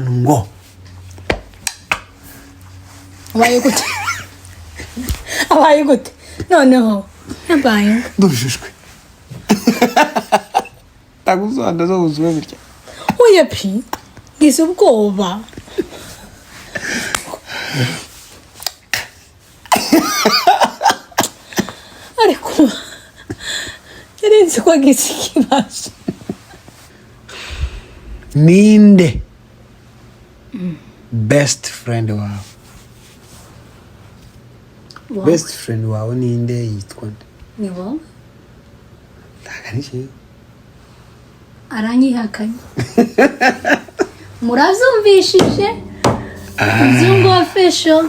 Ngo Abaye gute? Abaye gute noneho? Yabaye. Ndujujwe, ndagusobanura zo wuzuwe bitya. Oya pi, ngize ubwoba. Ariko yarenze ko agize ikibazo. Ninde best friend wawe? Wowe. Best friend wawe ninde? Yitwa nde? Ni wowe. Ntabwo ari jewe. Aranyihakanye, murabyumvishije, Nzungu Official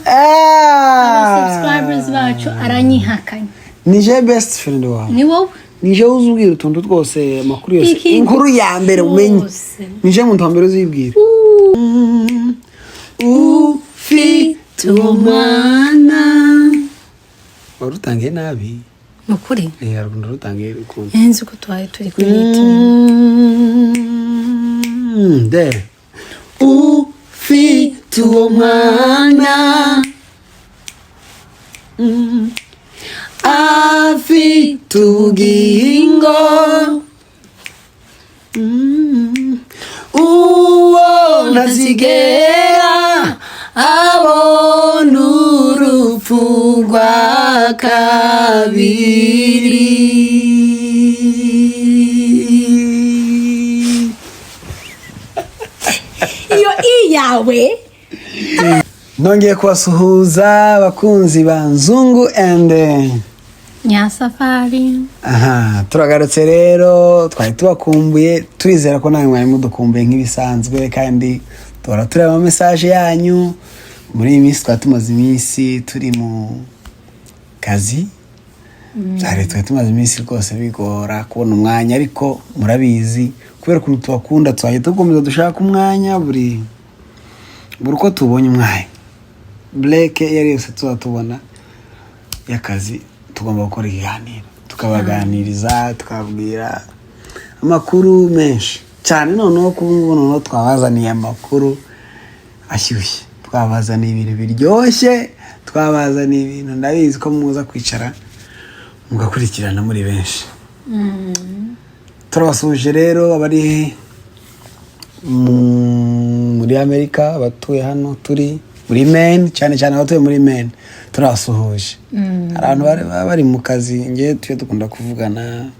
subscribers bacu, aranyihakanye. Ni je best friend wawe? Ni wowe. Ni je uzi ubwira utuntu twose, amakuru yose? Ikintu Inkuru ya mbere umenye? cyose. Ni je muntu wa mbere uzibwira ufite umwana wari utangiye nabi. Ni ukuri. Eh, haruguru rutangiye ukuntu. Nzi ko twari turi kuri meeting. De ufite uwo mwana, afite ubugingo, uwo ntazigera abona urupfu rwa kabiri. Iyo i yawe. Nongeye kubasuhuza, abakunzi ba Nzungu and Nyasafari. Aha turagarutse rero, twari tubakumbuye, turizera ko nawe mwari mudukumbuye nk'ibisanzwe, kandi duhora tureba ama message yanyu. Muri iyi minsi twari tumaze iminsi turi mu kazi, byari twari tumaze iminsi rwose bigora kubona umwanya, ariko murabizi, kubera ukuntu tubakunda tuzajya dukomeza dushaka umwanya buri uko tubonye umwanya, break iyo ari yose tuba tubona y'akazi, tugomba gukora ikiganiro, tukabaganiriza, tukababwira amakuru menshi cyane. Noneho kuba ngubu noneho twabazaniye amakuru ashyushye, twabazaniye ibintu biryoshye, twabazaniye ibintu ndabizi ko muza kwicara mugakurikirana muri benshi. Turabasuhuje rero abari muri Amerika, abatuye hano turi muri Maine, cyane cyane abatuye muri Maine turabasuhuje. Hari abantu baba bari mu kazi, ngewe tujya dukunda kuvugana,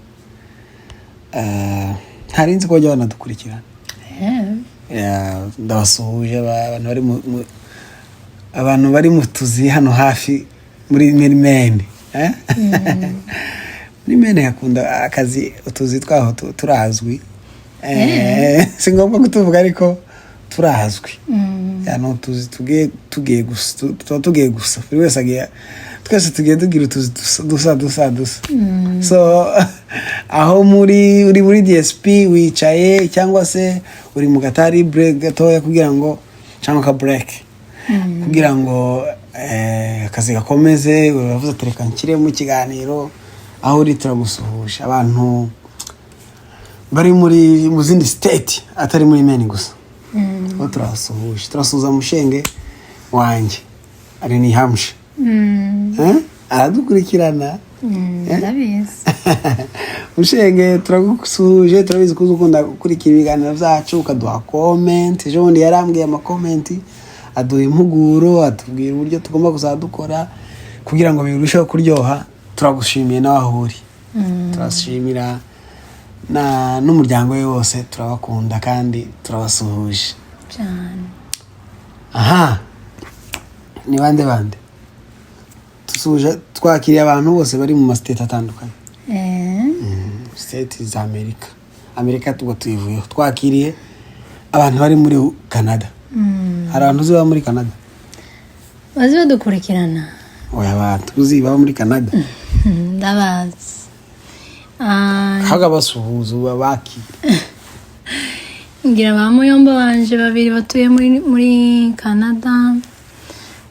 ntari nzi ko bajya banadukurikirana. Yeah, ndabasuhuje abantu bari abantu bari mu tuzi hano hafi muri Maine, eh? Muri Maine hakunda akazi, utuzi twaho turazwi. Si ngombwa kutuvuga ariko turazwi. Ya, ni utuzi tugiye gusa, tuba tugiye gusa, buri wese agiye, twese tugiye tugira utuzi dusa dusa dusa dusa. So aho muri uri muri DSP wicaye, cyangwa se uri mu gatari break gatoya kugira ngo, cyangwa ka break kugira ngo akazi gakomeze, uravuze ati reka nshyiremo ikiganiro. Aho uri turagusuhuje. Abantu bari mu zindi state atari muri Maine gusa, aho turabasuhuje. Turasuhuza mushenge wanjye ari ni Hampshire. Eh? Aradukurikirana. Ndabizi. Mushenge, turagusuhuje, turabizi ko uzi ukunda gukurikira ibiganiro byacu, ukaduha comment. Ejo bundi yarambwiye ama comment, aduha impuguro, atubwira uburyo tugomba kuzajya dukora kugira ngo birusheho kuryoha. Turagushimiye nawe aho uri, turashimira n'umuryango we wose, turabakunda kandi turabasuhuje. Cyane. Aha ni bande bande dusuhuje? Twakiriye abantu bose bari mu ma state atandukanye, state za Amerika. Amerika tubwo tuyivuyeho, twakiriye abantu bari muri Canada. Hari abantu uzi baba muri Canada? Bazi badukurikirana? Oya, abantu uzi baba muri Canada. Ndabazi. Kaga basuhuza uba bakira. Ngira ba muyomba banje babiri batuye muri Canada,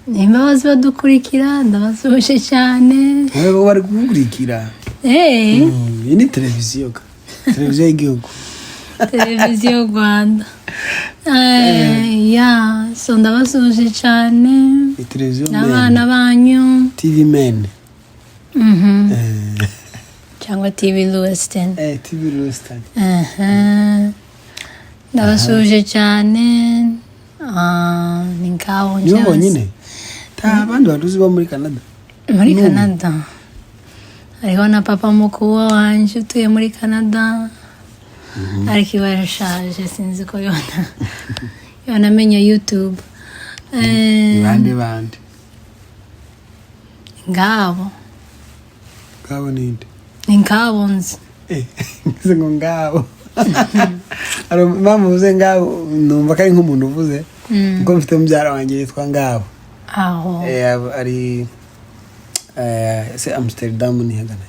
nimba bazi badukurikira ndabasuhuje cyane. Wowe bari kugukurikira. Iyi ni televiziyo ka televiziyo y'igihugu. Televiziyo Rwanda. So ndabasuhuje cyane Ni televiziyo n'abana Men. banyu. TV Men. Cyangwa TV Lewiston. TV Lewiston. Aha. Ndabasuhuje cyane. Ah, ni ngaho. Nibo njyewe. bonyine? Nta bandi bantu uzi bo muri Canada? Muri Canada hariho na papa mukuru wanje utuye muri Canada, ariko iwe yarashaje, sinzi ko yonamenya YouTube. Ni bande bande? Ngabo. Ngabo ninde? Ni ngabo nzi. Ngize ngo ngabo. Hari impamvu uvuze ngabo, numva ko ari nk'umuntu uvuze, kuko mfite mubyara wanjye yitwa Ngabo. Aho. Ari se Amsterdam ni hagana?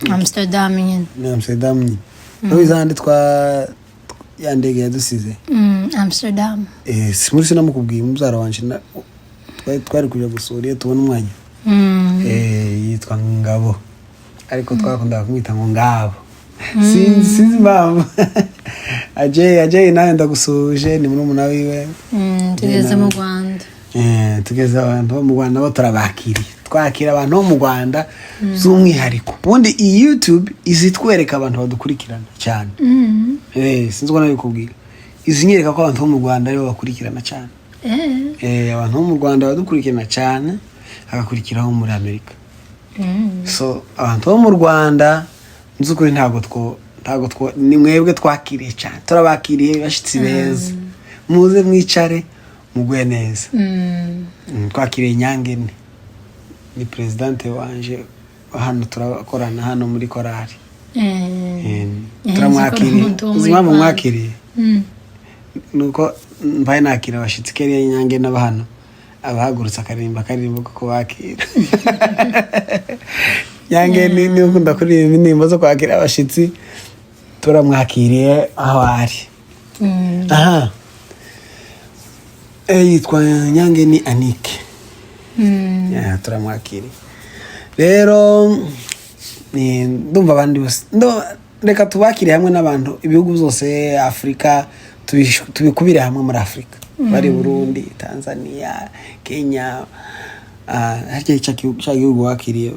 Amsterdam nyine. Ni Amsterdam nyine, urabizi ahandi twa ya ndege yadusize. Amsterdam. Si muri sinamukubwiye mubyara wanje twari kujya gusura iyo tubona umwanya. Yitwa Ngabo, ariko twakundaga kumwita ngo Ngabo, sinzi impamvu. Ajay, Ajay, nawe ndagusuhuje, ni murumuna wiwe. Tugeze mu Rwanda. Tugeze abantu bo mu Rwanda bo turabakiriye, twakira abantu bo mu Rwanda by'umwihariko. Ubundi iyi YouTube izi twereka abantu badukurikirana cyane. Sinzi uko nabikubwira, izi nyereka ko abantu bo mu Rwanda aribo bakurikirana cyane. Abantu bo mu Rwanda badukurikirana cyane, hagakurikiraho muri Amerika. So abantu bo mu Rwanda mu by'ukuri ntabwo two ni mwebwe twakiriye cyane, turabakiriye, bashyitsi beza, muze mwicare mugwe neza. Twakiriye Nyangene, ni présidente wanje hano, turakorana hano muri korali. Turamwakiriye. Nzi ko ari umuntu wo Uzi muri impamvu Rwanda. mwakiriye? Nuko mbaye nakira abashyitsi keriya Nyange n'aba hano abahagurutse akaririmba akaririmbo ko kubakira. Nyange ni ukunda kuririmba indirimbo zo kwakira abashyitsi. Turamwakiriye aho ari. Aha. Yitwa Nyange ni Anike. Yeah, turamwakiriye rero. Ndumva abandi bose reka tubakire hamwe n'abantu ibihugu byose Afurika, tubikubire hamwe muri Afurika bari Burundi, Tanzania, Kenya, harya cya gihugu wakiriye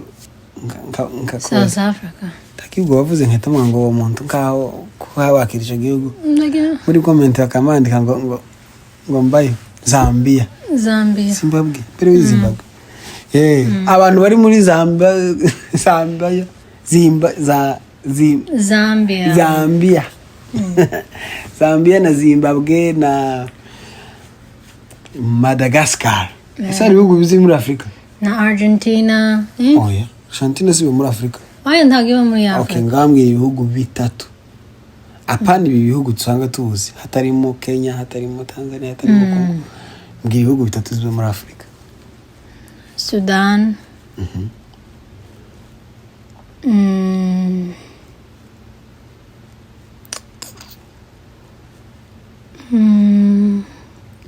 South Africa. Nta gihugu wavuze nkahita mvuga ngo uwo muntu nkaho kuba wakira icyo gihugu. Ndagira Muri comment bakamandika ngo mbayo Zambia. Zambia. Zimbabwe, mbere w'i Zimbabwe. Abantu bari muri Zambia, Zambia, Zimba, za Zim, Zambia. Zambia, Zambia na Zimbabwe na Madagascar. Ese hari ibihugu bizi muri Afurika? Na Argentina, eh? Oya, Argentina si muri Afurika. Oya, ntabwo iba muri Okay. Afurika. Ngambwira ibihugu bitatu, apana ibi bihugu dusanga tuzi, hatarimo Kenya, hatarimo Tanzania, hatarimo Congo. Mbwira ibihugu bitatu ziba muri Afurika. Sudan.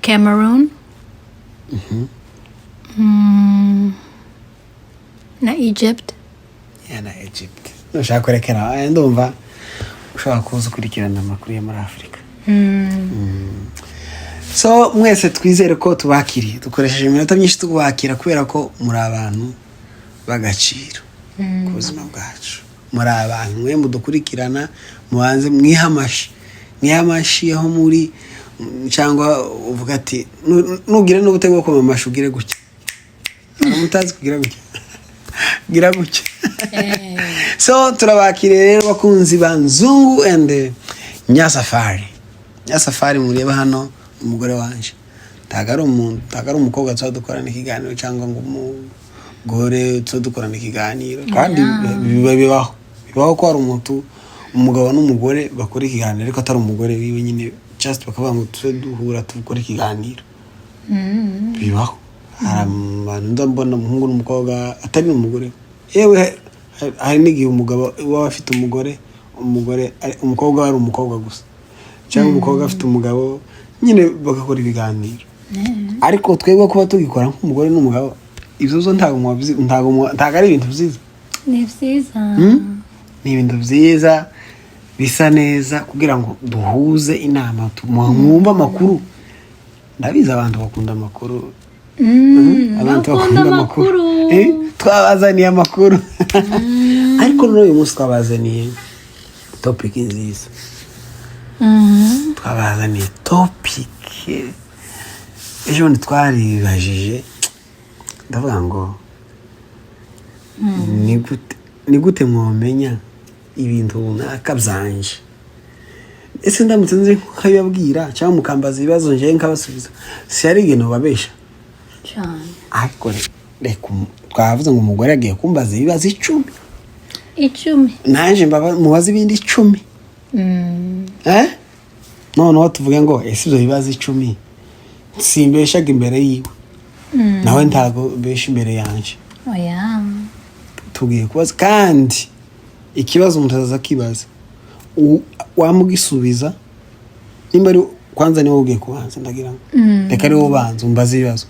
Cameroon. Na Egypt. Ya, na Egypt. Nushaka kurekera, ndumva ushobora kuza ukurikirana amakuru yo muri Afurika. So mwese twizere ko tubakiriye, dukoresheje iminota myinshi tubakira kubera ko muri abantu b'agaciro ku buzima bwacu. Muri abantu mwe mudukurikirana, mubanze mwihe amashi, mwihe amashi aho muri, cyangwa uvuga ati "Nugira n'ubute bwo koma amashi, ugire gutya." Hari umutazi kugira gutya? Gira gutya. So turabakiriye rero, bakunzi ba Nzungu and Nyasafari. Nyasafari mureba hano, umugore wanje, ntabwo ari umuntu, ntabwo ari umukobwa tuba dukorana ikiganiro, cyangwa ngo umugore tuba dukorana ikiganiro. Kandi biba bibaho ko hari umuntu, umugabo n'umugore bakora ikiganiro, ariko atari umugore wiwe nyine, just bakavuga ngo tube duhura dukore ikiganiro. Bibaho. Hari abantu nza mbona umuhungu n'umukobwa atari n'umugore. Yewe, hari n'igihe umugabo waba afite umugore, umugore umukobwa ari umukobwa gusa, cyangwa umukobwa afite umugabo nyine, bagakora ibiganiro. Ariko twebwe kuba tugikora nk'umugore n'umugabo, ibyo zo ntabwo ari ibintu byiza. Ni byiza. Ni ibintu byiza bisa neza kugira ngo duhuze inama, mwumve amakuru. Ndabizi, abantu bakunda amakuru. Abantu bakunda amakuru. Twabazaniye amakuru, ariko n'uyu uyu munsi twabazaniye topic nziza. Twabazaniye topic ejo bundi twaribajije, ndavuga ngo ni gute mwamenya ibintu runaka byanje? Ese ndamutse nzi nkabibabwira cyangwa mukambaza ibibazo njyewe nkabasubiza, si hari ibintu babesha? Cyane. Ariko reka twavuze ngo umugore agiye kumbaza ibibazo 10. 10. Nanjye mubaze ibindi 10. Eh? Noneho tuvuge ngo ese ibyo bibazo 10 simbeshaga imbere yiwe, nawe ntago mbesha imbere yanjye? Oya. Tugiye kubaza, kandi ikibazo umuntu azaza akibaza, wamugisubiza nimba ari kwanza niwe ugiye kubanza. Ndagira ngo reka ari wowe ubanza umbaze ibibazo.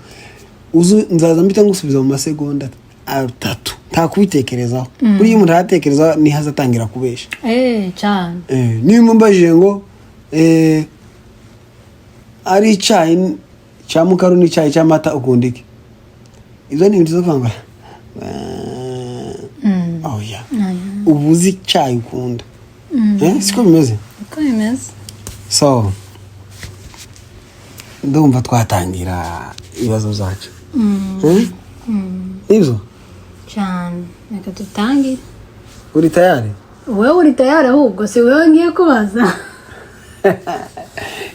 Nzaza mpita ngusubiza mu masegonda 3, nta kubitekerezaho. Buriya iyo umuntu aratekerezaho niho azatangira kubesha. Eh, cyane. Niba umbajije ngo ari icyayi cya mukaru n'icyayi cy'amata, ukunda iki? Ibyo ni ibintu zo kuvuga ngo oya. Oya. Uba uzi icyayi ukunda. Siko bimeze? Uko bimeze. So ndumva twatangira ibibazo byacu. Eh? Nibyo. Cyane, reka dutangire. Uri tayari? Wowe uri tayari? Ahubwo si wowe ngiye kubaza.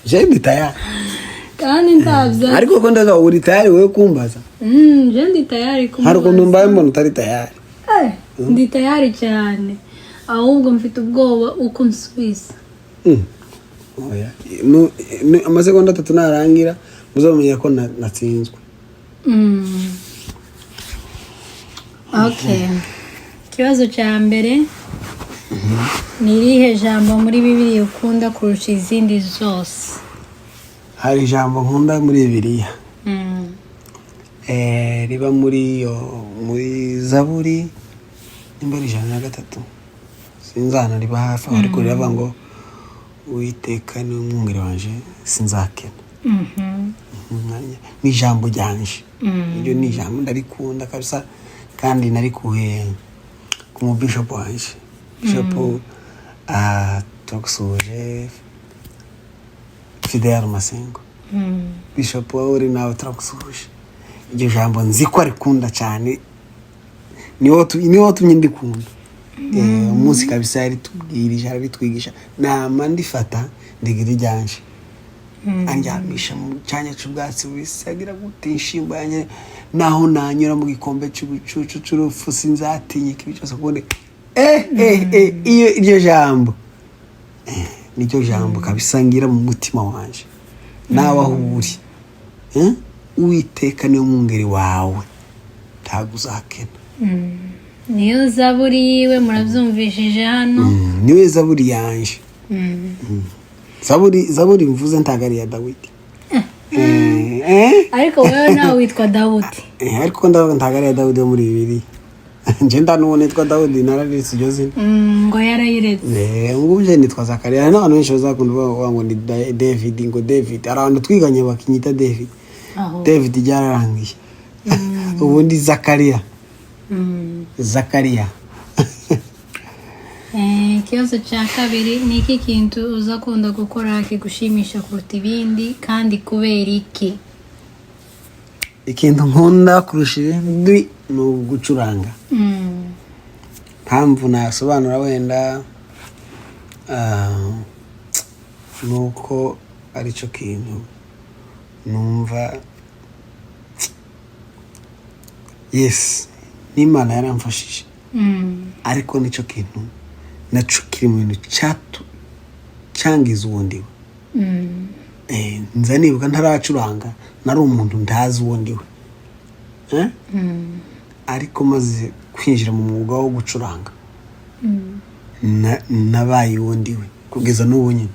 Je ndi tayari. Kandi ntabyo. Ariko ko ndaga uri tayari wowe kumbaza? Je ndi tayari kumubaza. Hari ukuntu mbaye mbona utari tayari. Ndi tayari cyane, ahubwo mfite ubwoba uko nsubiza. Oya. Amasegonda 3 narangira muzamenya ko natsinzwe. Okay, ikibazo cya mbere: ni irihe jambo muri Bibiliya ukunda kurusha izindi zose? Hari ijambo nkunda muri Bibiliya. Riba muri yo muri Zaburi, nimba ari 103, sinzana, riba hafi aho, ariko riravuga ngo: "Uwiteka ni umwungeri wanje, sinzakena." Ni ijambo ryanje. Iryo ni ijambo ndarikunda kabisa, kandi narikuye ku mubishopu wanje. Bishopu, turagusuhuje, Fidel Masengo. Bishopu, wowe uri nawe turagusuhuje. Iryo jambo nzi ko arikunda cyane, niwe watumye ndikunda. Umunsi kabisa yaritubwirije, arabitwigisha, nama ndifata ndigira iryanje. Andyamisha mu cyanya cy'ubwatsi bubisi, agira gute inshimbo yanjye, naho nanyura mu gikombe cy'ubucucu cy'urupfu sinzatinyika ibi byose kuko iyo iryo jambo, niryo jambo kabisa ngira mu mutima wanje. Nawe aho uri, Uwiteka niwe mwungeri wawe, ntabwo uzakena. Niyo zaburi yiwe, murabyumvishije hano. Niwe zaburi yanje. Zaburi mvuze ntabwo ari iya Dawidi. Ariko wowe nawe witwa Dawudi. Ariko ndavuga ntabwo ari iya Dawidi wo muri Bibiliya. Nje ndanuwo nitwa Dawudi, nararitse iryo zina. Ngo yarayiretse. Ngubu nje nitwa Zakariya. Hari n'abantu benshi bazakunda kuvuga ngo ni David, ngo David. Hari abantu twiganye bakinyita David. Aho. David byararangiye, ubundi Zakariya. Zakariya. Ikibazo cya kabiri: ni iki kintu uzakunda gukora kigushimisha kuruta ibindi, kandi kubera iki? Ikintu nkunda kurusha ibindi ni ugucuranga. Mpamvu nasobanura wenda, ni uko aricyo kintu numva yes, n'Imana yaramfashije. Ariko nicyo kintu naco kiri mu bintu cyangiza uwo ndiwe. Nza nibuka ntaracuranga nari umuntu ntazi uwo ndiwe. Ariko maze kwinjira mu mwuga wo gucuranga, nabaye uwo ndiwe kugeza n'ubu nyine.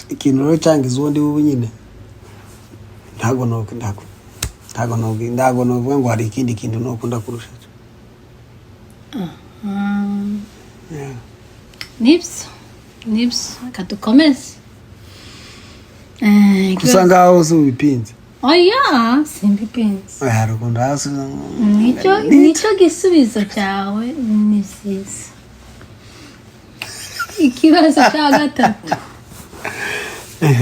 Ikintu rero cyangiza uwo ndiwe ubu nyine, ntabwo novuga ngo hari ikindi kintu nokunda kurusha cyo. Yeah. Nibyo, nibyo, reka dukomeze. Gusa ngaho uzi ubipinze. Oya, simbipinze. Oya, hari ukuntu hasi. Nicyo gisubizo cyawe, ni byiza. Ikibazo cya gatatu: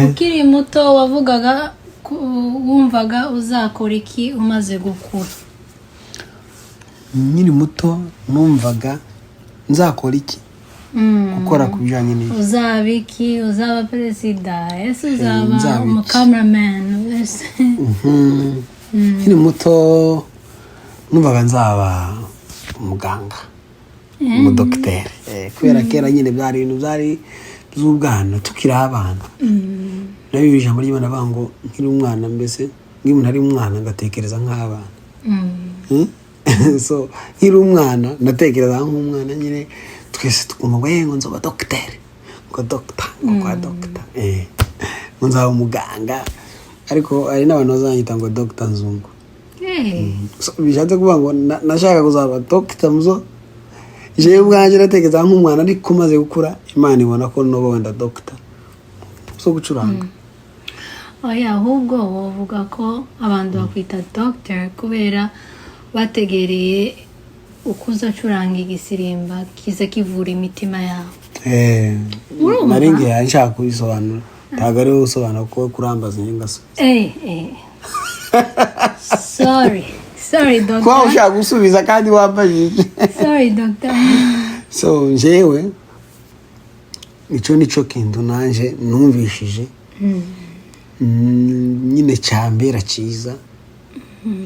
ukiri muto wavugaga wumvaga uzakora iki umaze gukura? Nkiri muto numvaga nzakora iki? Gukora ku bijyanye n'iki? Uzaba iki? Uzaba perezida? Ese uzaba Nzaba iki? Umukameramani ese? Nkiri muto numvaga nzaba umuganga, umudogiteri. Kubera kera nyine byari ibintu byari by'ubwana, tukiri abana. Nayo ijambo ry'Imana avuga ngo nkiri umwana, mbese nk'iyo umuntu ari umwana ngatekereza nk'abana. So nkiri umwana ndatekereza nk'umwana nyine, twese tukumva ngo ngo nzoba dogiteri, ngo dogita, ngo kwa dogita, ngo nzaba umuganga. Ariko hari n'abantu bazanyita ngo Dogita Nzungu. So, bishatse kuvuga ngo nashaka kuzaba dogita muzo jewe ubwanjye ndatekereza nk'umwana, ariko umaze gukura Imana ibona ko noba wenda dogita zo gucuranga. Oya, ahubwo wovuga ko abantu bakwita doctor kubera bategereye uko uzacuranga igisirimba kiza kivura imitima yawe. Urumva? Nari ngiye nshaka kubisobanura, ntabwo ari wowe usobanura kuko kurambaza njye ngasubiza. Sorry, sorry. Kuba Doctor. ushaka gusubiza kandi wambajije. Sorry, doctor. So njyewe icyo nicyo kintu nanje numvishije nyine cyambera cyiza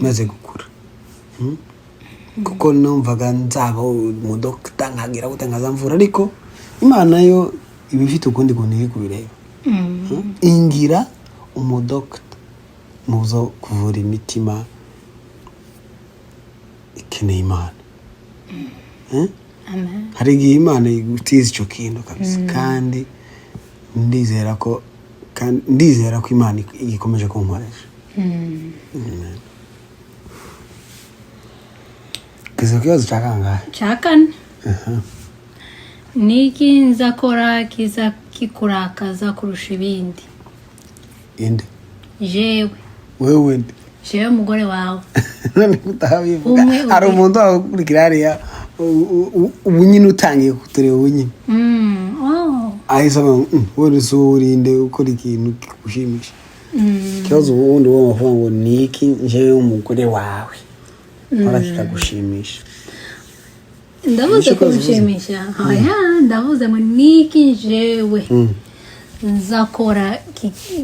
maze gukura. Kuko numvaga nzaba umudokita, nkagira gute, nkazamvura, ariko Imana yo iba ifite ukundi kuntu iri kubireba. Ingira umudokita mu zo kuvura imitima ikeneye Imana. Amen. Hari igihe Imana igutiza icyo kintu kabisa, kandi ndizera ko Imana ikomeje kunkoresha. Amen. Kugeza ku kibazo cya kangahe? Cya kane: ni iki nzakora kiza kikurakaza kurusha ibindi? Inde? Jewe. Wewe nde? Jewe umugore wawe. None kutabivuga? Umwe Hari umuntu wagukurikira hariya ubu nyine utangiye kutureba ubu nyine. Oh. Ahise avuga ngo "Wowe si wowe, urinde ukora ikintu kigushimisha?" Ikibazo ubundi wowe wavuga ngo ni iki njyewe umugore wawe nkora kikagushimisha? Ndavuze Nicyo kibazo uvuze? kunshimisha? Oya, ndavuze ngo ni iki jewe nzakora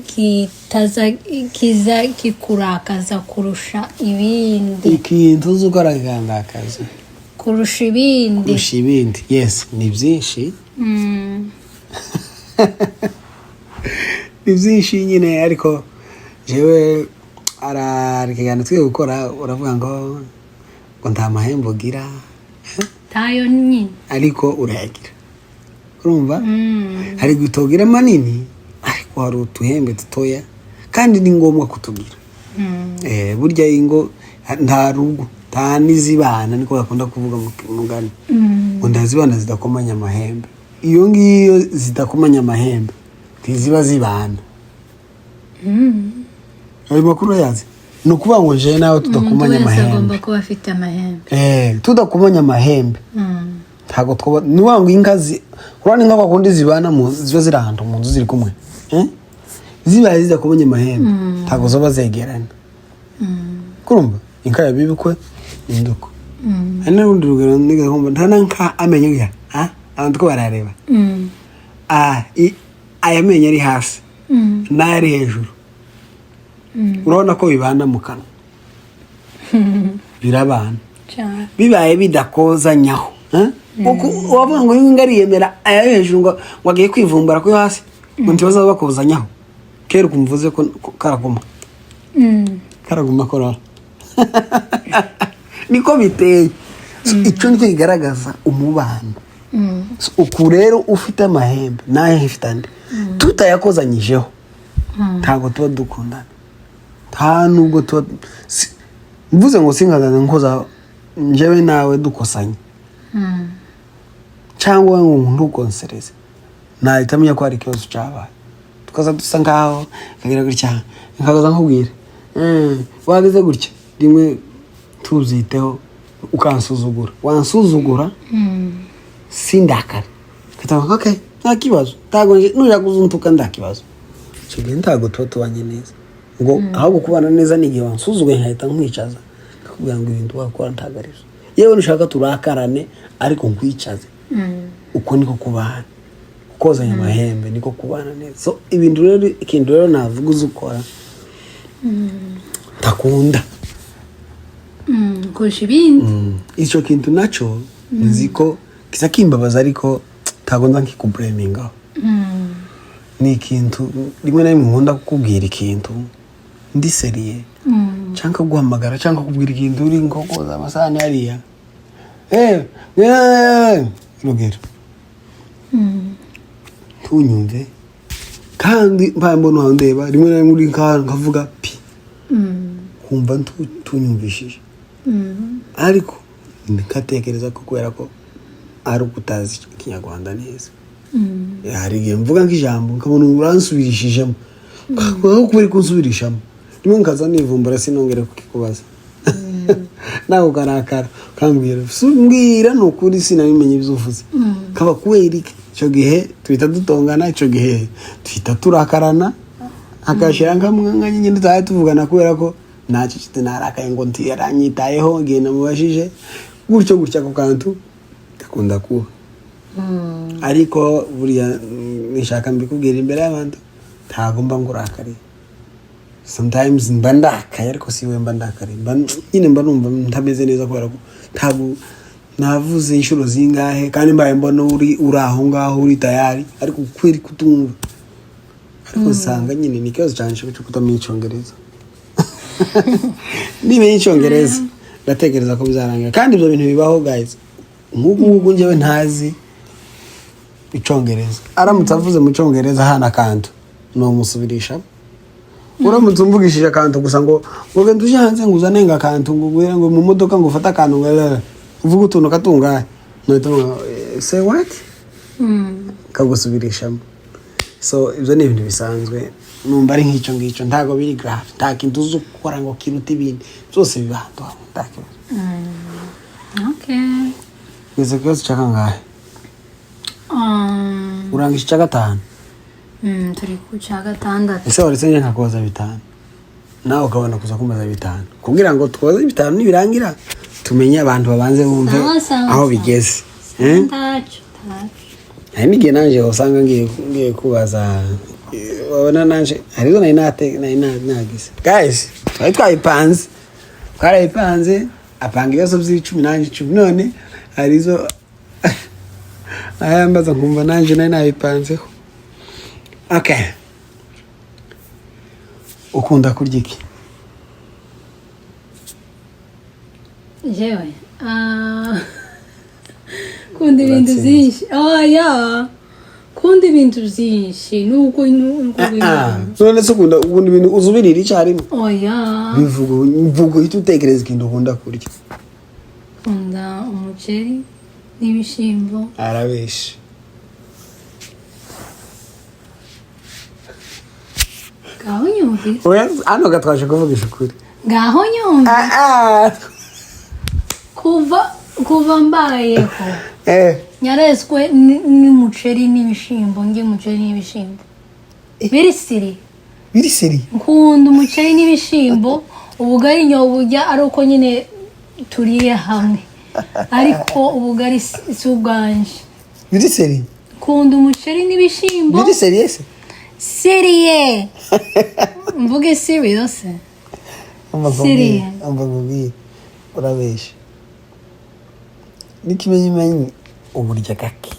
kitaza kiza kikurakaza kurusha ibindi? Ikintu uzi ukora kikandakaza kurusha ibindi. Kurusha ibindi, yes, ni byinshi. Ni byinshi nyine, ariko jewe hari ikiganiro twiye gukora, uravuga ngo nta mahembe ugira. Tayo nyine. Ariko urayagira, urumva? Hari gutogira manini, ariko hari utuhembe dutoya kandi ni ngombwa kutugira. Burya ingo nta rugo nta n'izibana, niko bakunda kuvuga mu mugani ngo ndazibana zidakomanya amahembe. Iyo ngiyo zidakomanya amahembe ntiziba zibana. Ayo makuru urayazi? Ni ukuvuga ngo jewe nawe Umuntu tudakomanya wese amahembe. agomba kuba afite amahembe. Tudakomanya amahembe ntabwo twaba. Ni ukuvuga ngo inka urabona inka kwa kundi zibana mu ziba ziri ahantu mu nzu ziri kumwe, eh? Zibaye zidakomanya amahembe ntabwo zoba zegerana. Kurumva inka ya bibikwe induko. Hari n'urundi rugero nigeze kumva, nta nka amenyo ya abantu ko barareba. Aya menyo ari hasi n'ayari hejuru, urabona ko bibana mu kanwa, birabana. Cyane. Bibaye bidakozanyaho, eh? Wavuga ngo uyu ariyemera aya yo hejuru ngo agiye kwivumbura ku yo hasi, ngo ntibazaba bakozanyaho. Kera ukumva uvuze ko karaguma. Karaguma korora, niko biteye. So, icyo nicyo kigaragaza umubano. So, uku rero ufite amahembe nayo ifite andi, tutayakozanyijeho ntabwo tuba dukundana, nta nubwo tuba mvuze ngo sinkazaza nkoza njyewe nawe dukosanye cyangwa ngo ntukonsereze, nahita amenya ko hari ikibazo cyabaye. Tukaza dusa nkaho kagira gutya, nkaza nkubwira, wagize gutya rimwe, tuziteho, ukansuzugura, wansuzugura, sindakare. Nkahita, okay, nta kibazo, ntago nujya kuzuntuka, nta kibazo. Icyo gihe ntabwo tuba tubanye neza ngo, ahubwo kubana neza ni igihe wansuzuguye nkahita nkwicaza, nkakubwira ngo ibintu wakora ntabwo ari byo. Yewe, nushaka turakarane, ariko nkwicaze. Uko niko kubana, kozanya amahembe niko kubana neza. So ibintu rero, ikintu rero navuga uzi ukora ntakunda Kurusha ibindi? Icyo kintu nacyo nzi ko kiza kimbabaza, ariko ntabwo nza nkikublamingaho. Ni ikintu rimwe na rimwe nkunda kukubwira ikintu ndi sérieux, cyangwa guhamagara, cyangwa kubwira ikintu uri nko koza amasahani hariya, urugero, ntunyumve, kandi mbaye mbona wandeba rimwe na rimwe uri nkavuga pi, kumva tunyumvishije, ariko nkatekereza ko kubera ko ari uko utazi Ikinyarwanda neza. Hari igihe mvuga nk'ijambo nkabona uransubirishijemo, aho kuba uri kunsubirishamo, rimwe nkaza nivumbura, sinongere kukikubaza, nawe ukarakara, ukambwira, mbwira ni ukuri sinabimenye ibyo uvuze, kaba kubera iki? Icyo gihe tuhita dutongana, icyo gihe tuhita turakarana, hakashira nka nyine tutaba tuvugana, kubera ko ntacyo narakaye ngo yaranyitayeho igihe namubajije gutyo gutya. Ako kantu gakunda kuba, ariko buriya nishaka mbikubwira imbere y'abantu, ntabwo mba ngurakariye. Sometimes mba ndakaye, ariko si we mba ndakariye, mba nyine mba numva ntameze neza, kubera ko ntabwo navuze inshuro zingahe, kandi mbaye mbona uri aho ngaho, uri tayari, ariko kweri kutumva. Ariko usanga nyine ni ikibazo cyane cyo kutamenya Icyongereza. Nimenya Icyongereza, ndatekereza ko bizarangira. Kandi ibyo bintu bibaho, guys. Nk'uku nguku njyewe ntazi Icyongereza, aramutse avuze mu Cyongereza hano akantu, nomusubirisha. Uramutse umvugishije akantu gusa, ngo genda uje hanze, ngo uzane ngo akantu, ngo ugwire ngo mu modoka, ngo ufate akantu, ngo uvuge utuntu katungahe, nohita mvuga, "Say what?" Kagusubirishamo. So ibyo ni ibintu bisanzwe, numva ari nk'icyo ngicyo, ntabwo biri grave. Nta kintu uzi gukora ngo kiruta ibindi, byose biba ahantu hamwe, nta kibazo. Okay. Ugeze ku kibazo cya kangahe? Urangije icya gatanu? Turi ku cya gatandatu. Ese waretse njye nkakubaza bitanu, nawe ukabona kuza kumbaza bitanu, kugira ngo tubaze bitanu, nibirangira tumenye, abantu babanze bumve Sawa, sawa, aho sawa. bigeze. Eh? Ntacyo, ntacyo. Hari n'igihe nanjye usanga ngiye kubaza, wabona nanjye hari izo nari nate nari nagize. Guys, twari twabipanze, twarabipanze, apanga ibibazo by'icumi, nanjye 10. None hari izo ayambaza nkumva nanjye nari nabipanzeho. Okay, ukunda kurya iki? Jewe kunda ibintu Uratsinze. byinshi. Oya, kunda ibintu byinshi nuko Ah, none se ukunda ibintu uzubirira icyarimwe? Oya. Bivuga, mvuga, uhita utekereza ikintu ukunda kurya. Kunda umuceri n'ibishyimbo. Arabeshe. Ngaho nyumvise. Oya, hano gatwaje kuvugisha ukuri. Ngaho nyumvise. Ah, ah. Kuva mbayeho, nyarezwe n'umuceri n'ibishyimbo. Ndya umuceri n'ibishyimbo biri siri. Biri seri. Nkunda umuceri n'ibishyimbo. Ubugari nyoburya ari uko nyine turiye hamwe, ariko ubugari si ubwanje. Biri seri. Nkunda umuceri n'ibishyimbo. Biri seri ese? Sérieux, mvuge serious. Umva. Sérieux. Nkubwire, umva nkubwire, urabesha. N'ikimenyimenyi uburya gake.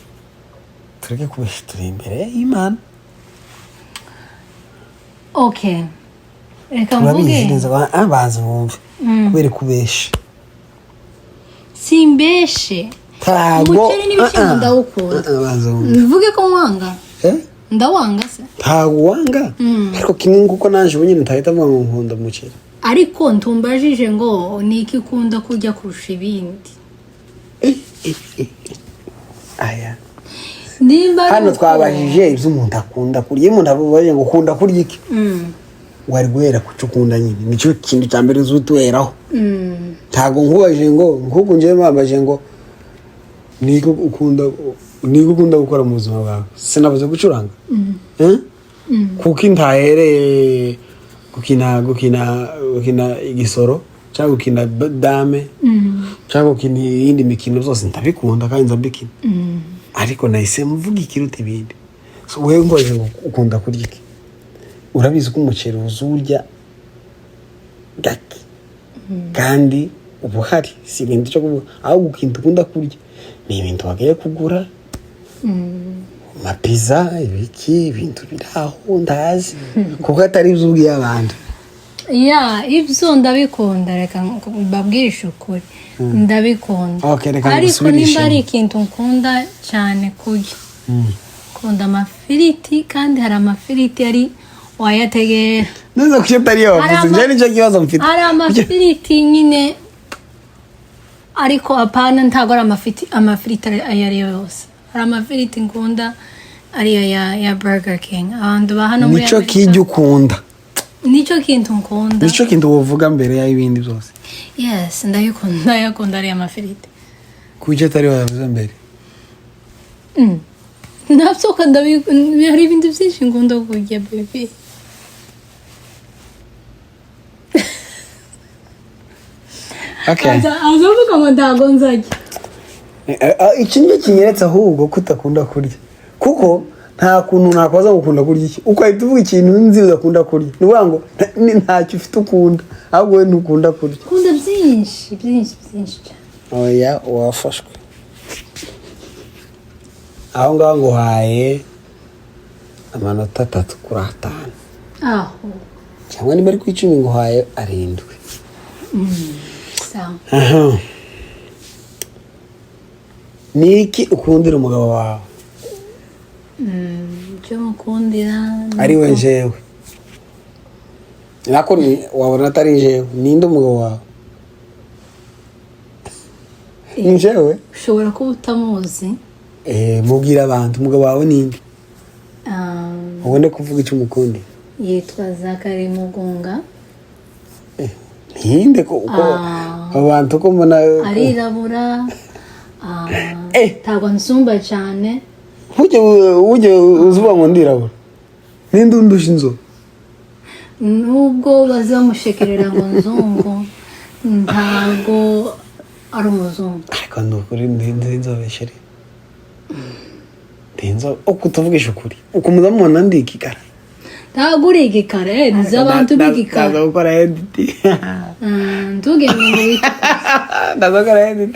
Tureke kubesha, turi imbere y'Imana. Okay, reka Turabizi mvuge. neza, banza bumve kubera kubesha. Simbeshe. Ntago. Umuceri n'ibishyimbo Ah, ah. ndawukunda. Ah, ah, banza wumve. Mvuge ko nkwanga? Eh? Ndawanga se? Ntago wanga, ariko kimwe nguko naje ubu nyine ntahita mvuga ngo nkunda umuceri. Ariko ntumbajije ngo ni iki ukunda kurya kurusha ibindi. Eh, eh, eh, eh. Aya. Nimba ari Hano uko- twabajije ibyo umuntu akunda kurya. Iyo umuntu abajije ngo ukunda kurya iki, wari guhera ku cyo ukunda nyine, nicyo kintu cya mbere uzi utuheraho. Ntabwo nkubajije ngo, nk'ubu njyewe bambajije ngo niko ukunda, niko ukunda gukora mu buzima bwawe, sinabuze gucuranga. Eh? Kuko ntahereye gukina igisoro cyangwa gukina dame cyangwa gukina iyindi mikino, byose ndabikunda kandi nzabikina, ariko nahise mvuga ikiruta ibindi. So, wewe ngoje ngo ukunda kurya iki, urabizi ko umuceri uzurya gake kandi uba uhari, si ibintu cyo kuvuga. Ahubwo ikintu ukunda kurya ni ibintu wagiye kugura, amapiza, ibiki, ibintu biri aho ndazi, kuko atari ibyo ubwiye abantu. Ya, ibyo ndabikunda, reka mbabwirishe ukuri, ndabikunda. Okay, reka Ariko ngusubirishemo. nimba ari ikintu nkunda cyane kurya, nkunda amafiriti, kandi hari amafiriti ari wayategera. Neza, kuki atari yo Hari wavuze? Njyewe nicyo kibazo mfite. Hari amafiriti nyine, ariko apana, ntabwo ari amafiriti ayo ari yo yose. Hari amafiriti nkunda ariyo ya Burger King, abantu ba hano muri Nicyo Amerika. kijya ukunda. Nicyo kintu nkunda. Nicyo kintu wovuga mbere y'ibindi byose. Yes, ndayikunda, ndayakunda ariya mafiriti. Kuki atari wavuze mbere? Nabyo ko hari ibintu byinshi nkunda kurya, baby. Okay. Azavuga ngo ntabwo nzajya. Iki nicyo kinyeretse ahubwo ko utakunda kurya, kuko nta kuntu nakoza ngo ukunda kurya iki, ugahita uvuga ikintu nzi udakunda kurya. Ni ukuvuga ngo ntacyo ufite ukunda, ahubwo wowe ntukunda kurya. Nkunda byinshi, byinshi, byinshi cyane. Oya, wafashwe aho ngaho, nguhaye amanota 3 kuri 5. Aho. Cyangwa niba ari ku 10, nguhaye 7. Sawa. Aha. Ni iki ukundira umugabo wawe? Icyo mukundira ni Ari we jewe, nako wabona atari jewe, ninde umugabo wawe? Ni jewe? Ushobora kuba utamuzi. Eh, mubwira abantu, umugabo wawe ninde, ubone kuvuga icyo umukundira. Yitwa Zakari Mugunga. Ntinde ko uko abantu ko mbona Arirabura. Eh. Ntabwo nsumba cyane. Ujye uzuba ngo ndirabura, ninde undusha inzobe? Nubwo bazamushekerera ngo nzungu, ntabwo ari umuzungu. Ariko ni ukuri ndi inzobe, chérie, ndi inzobe. Uko tuvugisha ukuri, uko muzamubona ndi igikara. Ntabwo uri igikara, nzi abantu b'igikara. Ndaza gukora edit. Ntugende ngo witukuze. Ndaza gukora edit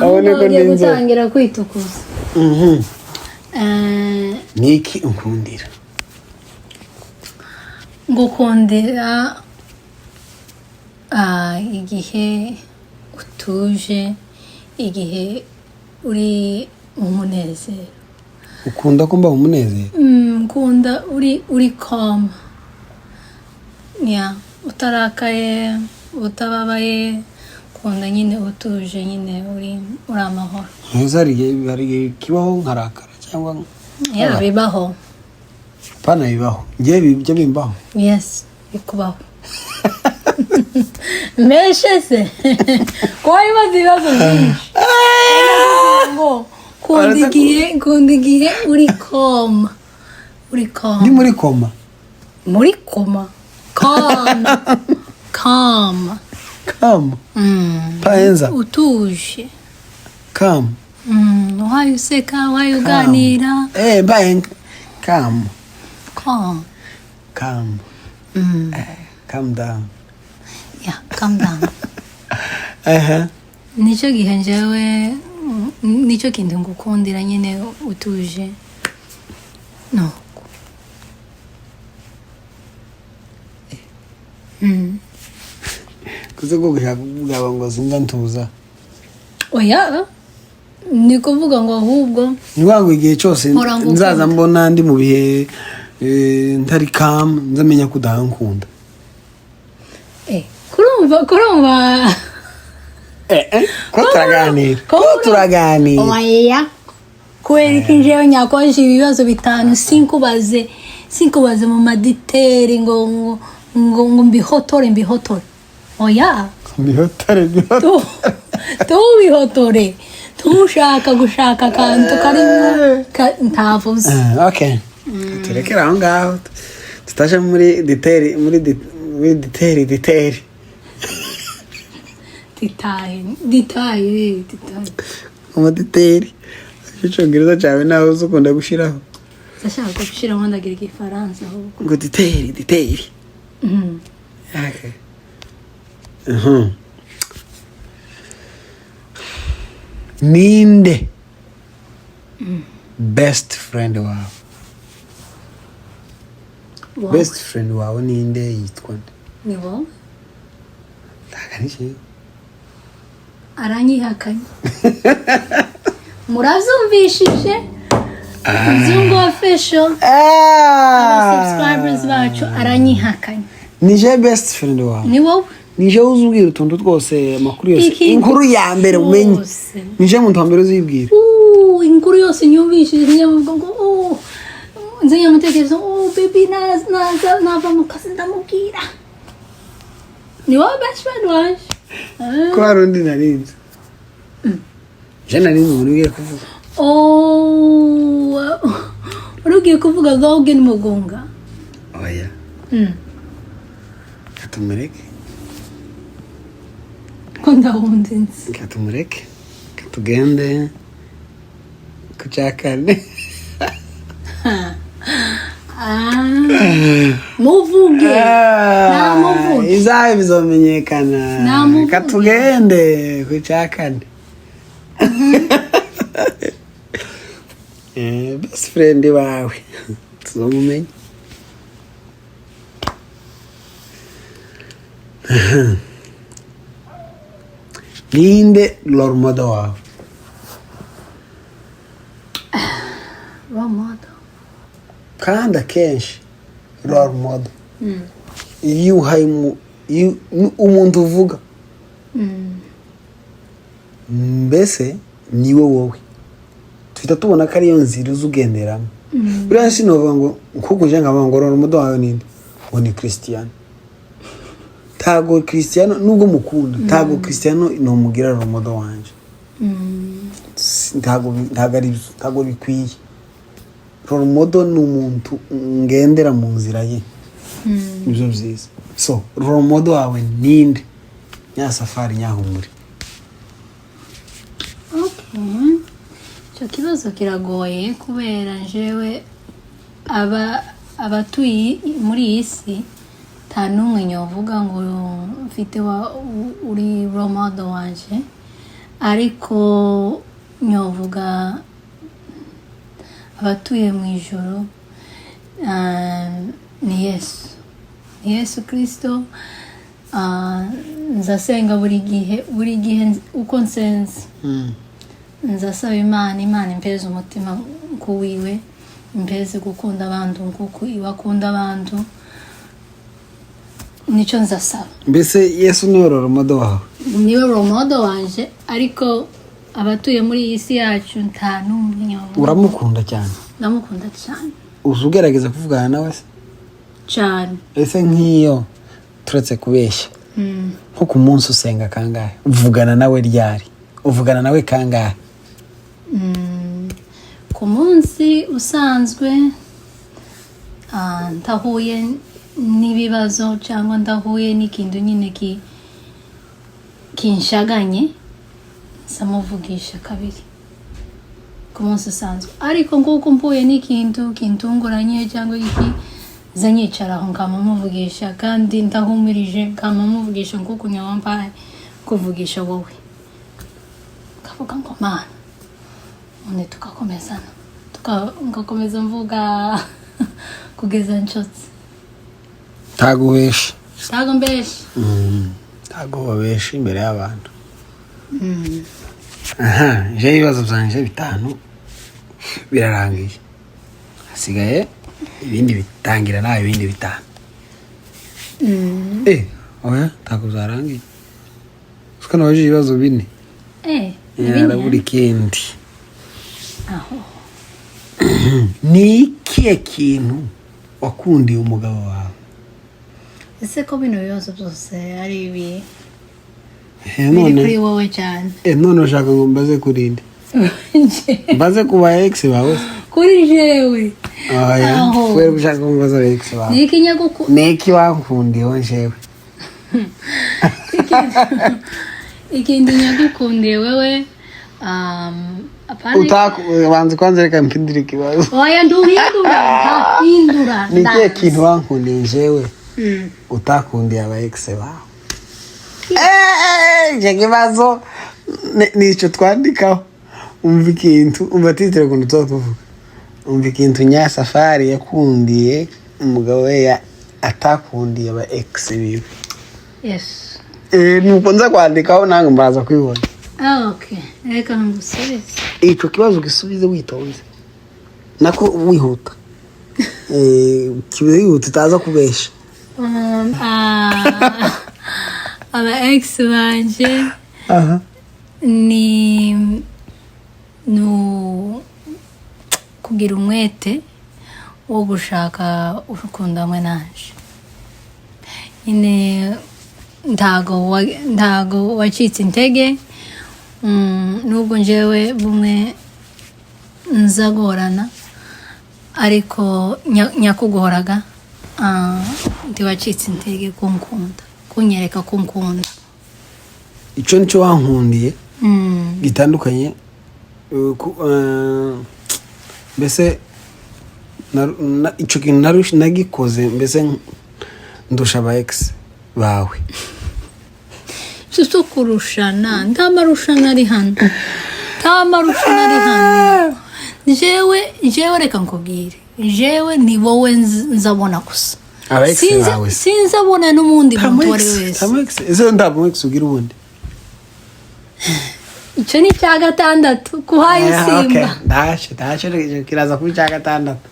babone ko ndi Ugiye inzobe. gutangira kwitukuza. Ni iki unkundira? Ngukundira igihe utuje, igihe uri mu munezero. Ukunda ko mba umunezero? Nkunda uri calm, yeah, utarakaye, utababaye. Ukunda nyine utuje nyine, uri amahoro. Ntuzi, hari igihe kibaho nkarakara cyangwa Yeah, bibaho. Pana, bibaho, njyewe ibyo bimbaho? Yes, bikubaho. Meshe se ko wibaza ibibazo byinshi ngo kunda igihe uri calm, uri calm. Ndi muri koma? Muri koma, calm, calm. Calm. Paenza. Utuje. Calm. Uhaye useka, uhaye uganira. Eh, mbaye calm. Calm. Calm. Calm down. Yeah, calm down. Aha. Nicyo gihe njyewe, nicyo kintu ngukundira nyine, utuje nuko. Kuze ko gushaka kuvuga ngo sinza ntuza. Oya, ni kuvuga ngo ahubwo Ni ukuvuga ngo igihe cyose Mpora ngukunda. nzaza mbona ndi mu bihe ntari calm, nzamenya ko udankunda. Kurumva. Eh, ko turaganira, ko turaganira. Oya. Kubera ko njyewe nyakwaje ibibazo bitanu, sinkubaze mu ma détails ngo mbihotore, mbihotore, oya. Mbihotore, mbihotore. Tubihotore, tushaka gushaka akantu karimo ntavuze. Okay, turekere aho ngaho, tutaje muri détails, muri détails, détails. Détails, détails, détails. Ama détails. Icyongereza cyawe nawe uzi ukunda gushyiraho. Ndashaka gushyiramo, ndagira igifaransa ahubwo. Ngo détails, détails. Okay. Ninde best friend wawe? Wowe. Best friend wawe ninde? Yitwa nde? Ni wowe. Ntabwo ari jewe. Aranyihakanye, murabyumvishije, Nzungu Official subscribers bacu, aranyihakanye. Ni je best friend wawe? Ni wowe. Ni je uzi ubwira utuntu twose, amakuru yose? Ikintu Inkuru ya mbere umenye? cyose. Ni je muntu wa mbere uzibwira? Inkuru yose nyumvishije, nyamuvuga ngo oh, nze nyamutekereza, oh baby, naza nava mu kazi ndamubwira. Ni wowe best friend wanje. Ah. Ko hari undi narinzi? Je narinzi umuntu ugiye kuvuga. Oh, wari ugiye kuvuga Logan Mugunga? Oya. Katumureke. Ko ndawundi nzi. Katumureke, katugende ku cya kane. Ah, muvuge. Namuvuge. Izabe bizomenyekana. Namuvuge. Katugende ku cya kane. Best friend wawe tuzomumenya. Ninde role model wawe? Role model? Kandi akenshi role model, iyo uhaye umuntu uvuga, mbese niwe wowe tuhita tubona ko ariyo nzira uza ugenderamo. Buriya sinovuga ngo nkuko uje nkavuga ngo role model wawe ninde, ngo ni Cristiano. Ntago Cristiano, nubwo mukunda, ntago Cristiano nomugira role model wanje. Ntago ari byo, ntago bikwiye. Role model ni umuntu ngendera mu nzira ye. Nibyo byiza. So role model wawe ninde, Nyasafari Nyahumure? Okay. Icyo kibazo kiragoye kubera njyewe aba abatuye muri iyi si nta n'umwe nyovuga ngo mfite wa uri role model wanje, ariko nyovuga abatuye mu ijoro, ni Yesu, ni Yesu Kirisito. Nzasenga buri gihe, buri gihe uko nsenze nzasaba Imana, Imana impeze umutima nk'uwiwe, impeze gukunda abantu nk'uko iwe akunda abantu. Nicyo nzasaba. Mbese Yesu niwe role model wawe? Niwe role model wanje, ariko abatuye muri iyi si yacu nta n'umwe nyovuga. Uramukunda cyane? Ndamukunda cyane. Uza ugerageza kuvugana nawe se? Cyane. Ese nk'iyo turetse kubeshya, nko ku munsi usenga kangahe? Uvugana nawe ryari? Uvugana nawe kangahe? Ku munsi usanzwe, ndahuye n'ibibazo cyangwa ndahuye n'ikintu nyine kinshaganye, nsamuvugisha kabiri ku munsi usanzwe. Ariko nguko mpuye n'ikintu kintunguranye cyangwa iki, nza nyicara aho nkamuvugisha, kandi ndahumirije nkamuvugisha nk'uko nyawampaye kuvugisha wowe, kavuga ngo Mana, ubundi tugakomezana, ngakomeza mvuga kugeza nshotse. Ntago ubesha? Ntago mbesha. Ntago babesha imbere y'abantu. Aha je ibibazo byanje bitanu birarangiye, hasigaye ibindi bitangira nawe, ibindi bitanu. Oya, ntabwo byarangiye kuko nabajije ibibazo bine. Ibindi, Harabura ikindi. Aho. Ni ikihe kintu wakundiye umugabo wawe? Ese ko bino bibazo byose ari ibi biri None kuri wowe cyane? None ushaka ngo mbaze kuri nde? Mbaze ku ba ex bawe se? Kuri jewe. Oya. Aho. Kubera ko ushaka ko mbaza aba ex bawe. Ni iki nyaguku Ni iki wankundiyeho njyewe? Ikindi nyagukundiye wewe, apana. Utaku banza kwanza, reka mpindure ikibazo. Oya, nduhindura, ntahindura. Ni ikihe Ndazi. kintu wankundiye njyewe utakundiye aba ex bawe? Icyo kibazo nicyo twandikaho. Umva ikintu, umva titre ukuntu tuba tuvuga. Umva ikintu Nyasafari yakundiye umugabo we atakundiye aba ex biwe. Yes. Nuko nza kwandikaho, nange mbaza kwibona. Ah, okay, reka ngusubize. Icyo kibazo ugisubize witonze, nako wihuta. Kibe wihuta, utaza kubesha. Aba ex banje ni kugira umwete wo gushaka urukundo hamwe nanje nyine. Ntago wacitse intege, nubwo njyewe bumwe nzagorana, ariko nyakugoraga, ntiwacitse intege kunkunda, kunyereka ko unkunda. Icyo nicyo wankundiye gitandukanye, mbese icyo kintu nagikoze, mbese ndusha aba ex bawe. Si cyo kurushana, nta marushana ari hano, nta marushana ari hano. Jewe reka nkubwire, jewe ni wowe nzabona gusa. Aba ex bawe se? Sinzabona n'umundi muntu uwo ari we wese. Nta mu ex, ese nta mu ex ugira ubundi? Icyo ni icya gatandatu kuhaye. Okay. Usimba. Ntacyo, icyo kiraza kuba icya gatandatu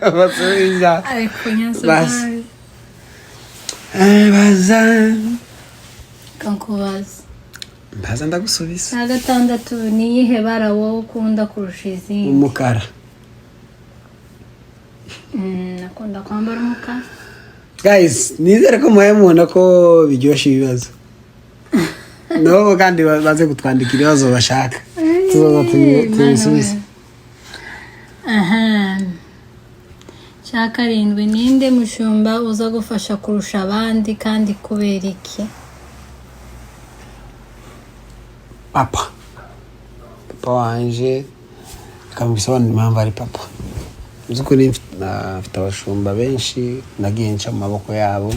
basubiza. Ariko Basi. Nyasafari. Baza. Reka nkubaze. Mbaza ndagusubiza. Icya gatandatu: ni iyihe bara wowe ukunda kurusha izindi? Umukara. Akunda kwambara umukara. Guys, nizere ko muhaye mubona ko biryoshye ibibazo nabo, kandi baze kutwandikira ibibazo bashaka, tuzaza tubisubize. Aha. Cya karindwi: ninde mushumba uza gufasha kurusha abandi, kandi kubera iki? Papa, papa wanje. Reka mbisobanure impamvu ari papa. Mu by'ukuri mfite abashumba benshi nagiye nca mu maboko yabo,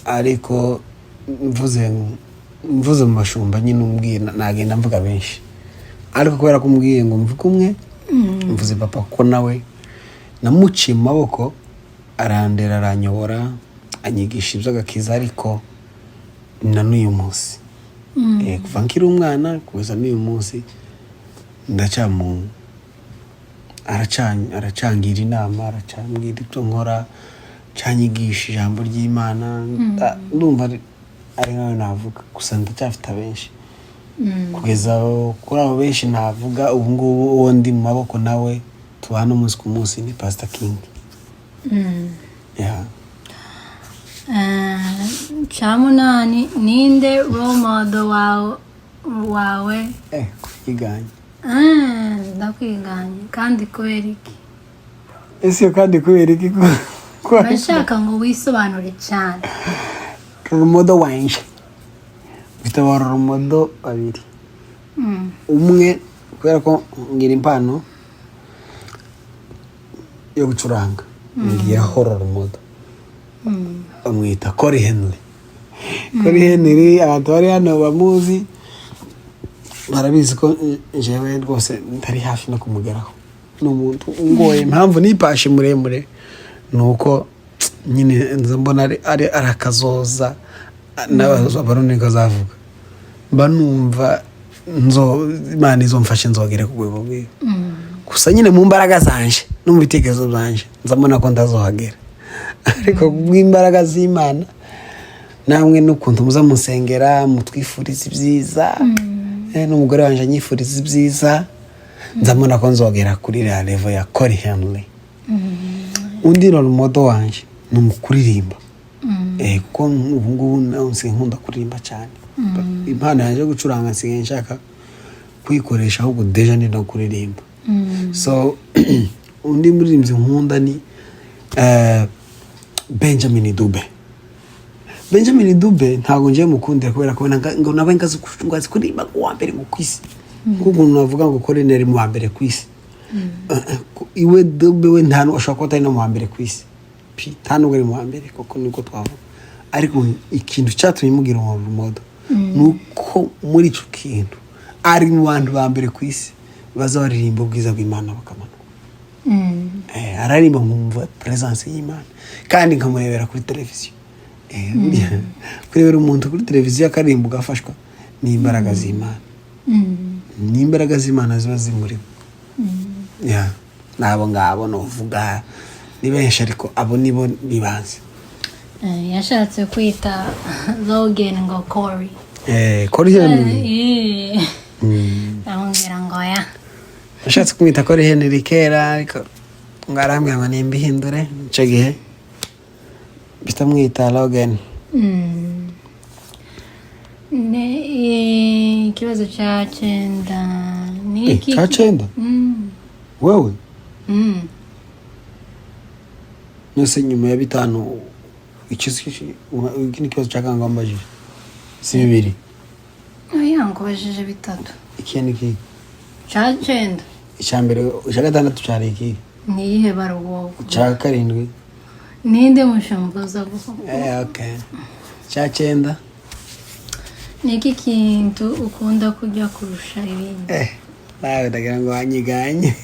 ariko mvuze mu bashumba nyine umbwiye, nagenda mvuga benshi, ariko kubera ko umbwiye ngo mvuge umwe, mvuze papa, kuko nawe namuciye mu maboko, arandera, aranyobora, anyigisha iby'agakiza, ariko na n'uyu munsi, kuva nkiri umwana kugeza n'uyu munsi, ndacyamu aracangira inama, aracambwira ibyo nkora, canyigisha ijambo ry'Imana. Ndumva ari nkayo navuga gusa. Ndacyafite abenshi. Kugeza kuri abo benshi navuga ubu ngubu, uwo ndi mu maboko nawe tubana umunsi ku munsi ni Pastor King. Yeah. Cya munani: ninde role model wawe? Kwiganye. Ndakwiganye, kandi kubera iki? Ese kandi kubera iki Ndashaka ngo wisobanure cyane. Role model wanje, mfite aba role model babiri. Umwe, kubera ko ngira impano yo gucuranga, ngiraho role model, bamwita Cory Henry. Cory Henry, abantu bari hano bamuzi barabizi ko njyewe rwose ntari hafi no kumugeraho. Ni umuntu ungoye. Impamvu nipashe muremure ni uko nyine nza mbona ari akazoza n'abarundi kazavuga, mba numva nzo Imana izomfashe nzogere ku rwego rwiwe. Gusa nyine mu mbaraga zanje no mu bitekerezo byanje nza mbona ko ndazohagera, ariko kubw'imbaraga z'Imana namwe n'ukuntu muza musengera, mutwifuriza ibyiza, n'umugore wanjye anyifuriza ibyiza. Nzamubona ko nzogera kuri la level ya Cory Henry. Undi role model wanje ni umukuririmba, kuko ubu ngubu nawe nsigaye nkunda kuririmba cyane. Impano yanjye yo gucuranga nsigaye nshaka kuyikoresha, ahubwo déjà ni no kuririmba. So undi muririmbyi nkunda ni Benjamin Dube. Benjamin Dube ntabwo ngiye mukundira kubera ko ngo nawe ngo azi kuririmba ngo uwa mbere ngo ku isi, kuko ukuntu navuga ngo Cory ari mu wa mbere ku isi. Iwe Dube we nta ashobora kuba atari no mu wa mbere ku isi pi, nta nubwo ari mu wa mbere koko niko twavuga. Ariko ikintu cyatumye mugira umuntu model ni uko muri icyo kintu ari mu bantu ba mbere ku isi baza baririmba ubwiza bw'Imana bakamanuka. Araririmba nkumva presence y'Imana, kandi nkamurebera kuri televiziyo. Burya kurebera umuntu kuri televiziyo akaririmba ugafashwa ni imbaraga z'Imana, ni imbaraga z'Imana ziba zimurimo. Yeah. N'abo ngabo nuvuga ni benshi, ariko abo nibo bibanze. Yashatse kwita Logan ngo Cory. Cory Henry. Ndamubwira ngo ya. Nashatse kumwita Cory Henry kera, ariko ngo arambwira ngo nimbihindure. Icyo gihe bitamwita Logan. Ikibazo cya cyenda ni iki? Cya cyenda? Wewe? Mm. Nose nyuma ya bitanu iki ni ikibazo cya kangahe wambajije? Si bibiri? Oya, nkubajije bitatu. Iki ni iki? Cya cyenda. Icya mbere, icya gatandatu cyari iki? Ni iyihe baruwa? Icya karindwi? Ninde mushumbuza gusa? Okay, icya cyenda. Ni iki kintu ukunda kurya kurusha ibindi? Nawe ndagira ngo wanyiganye.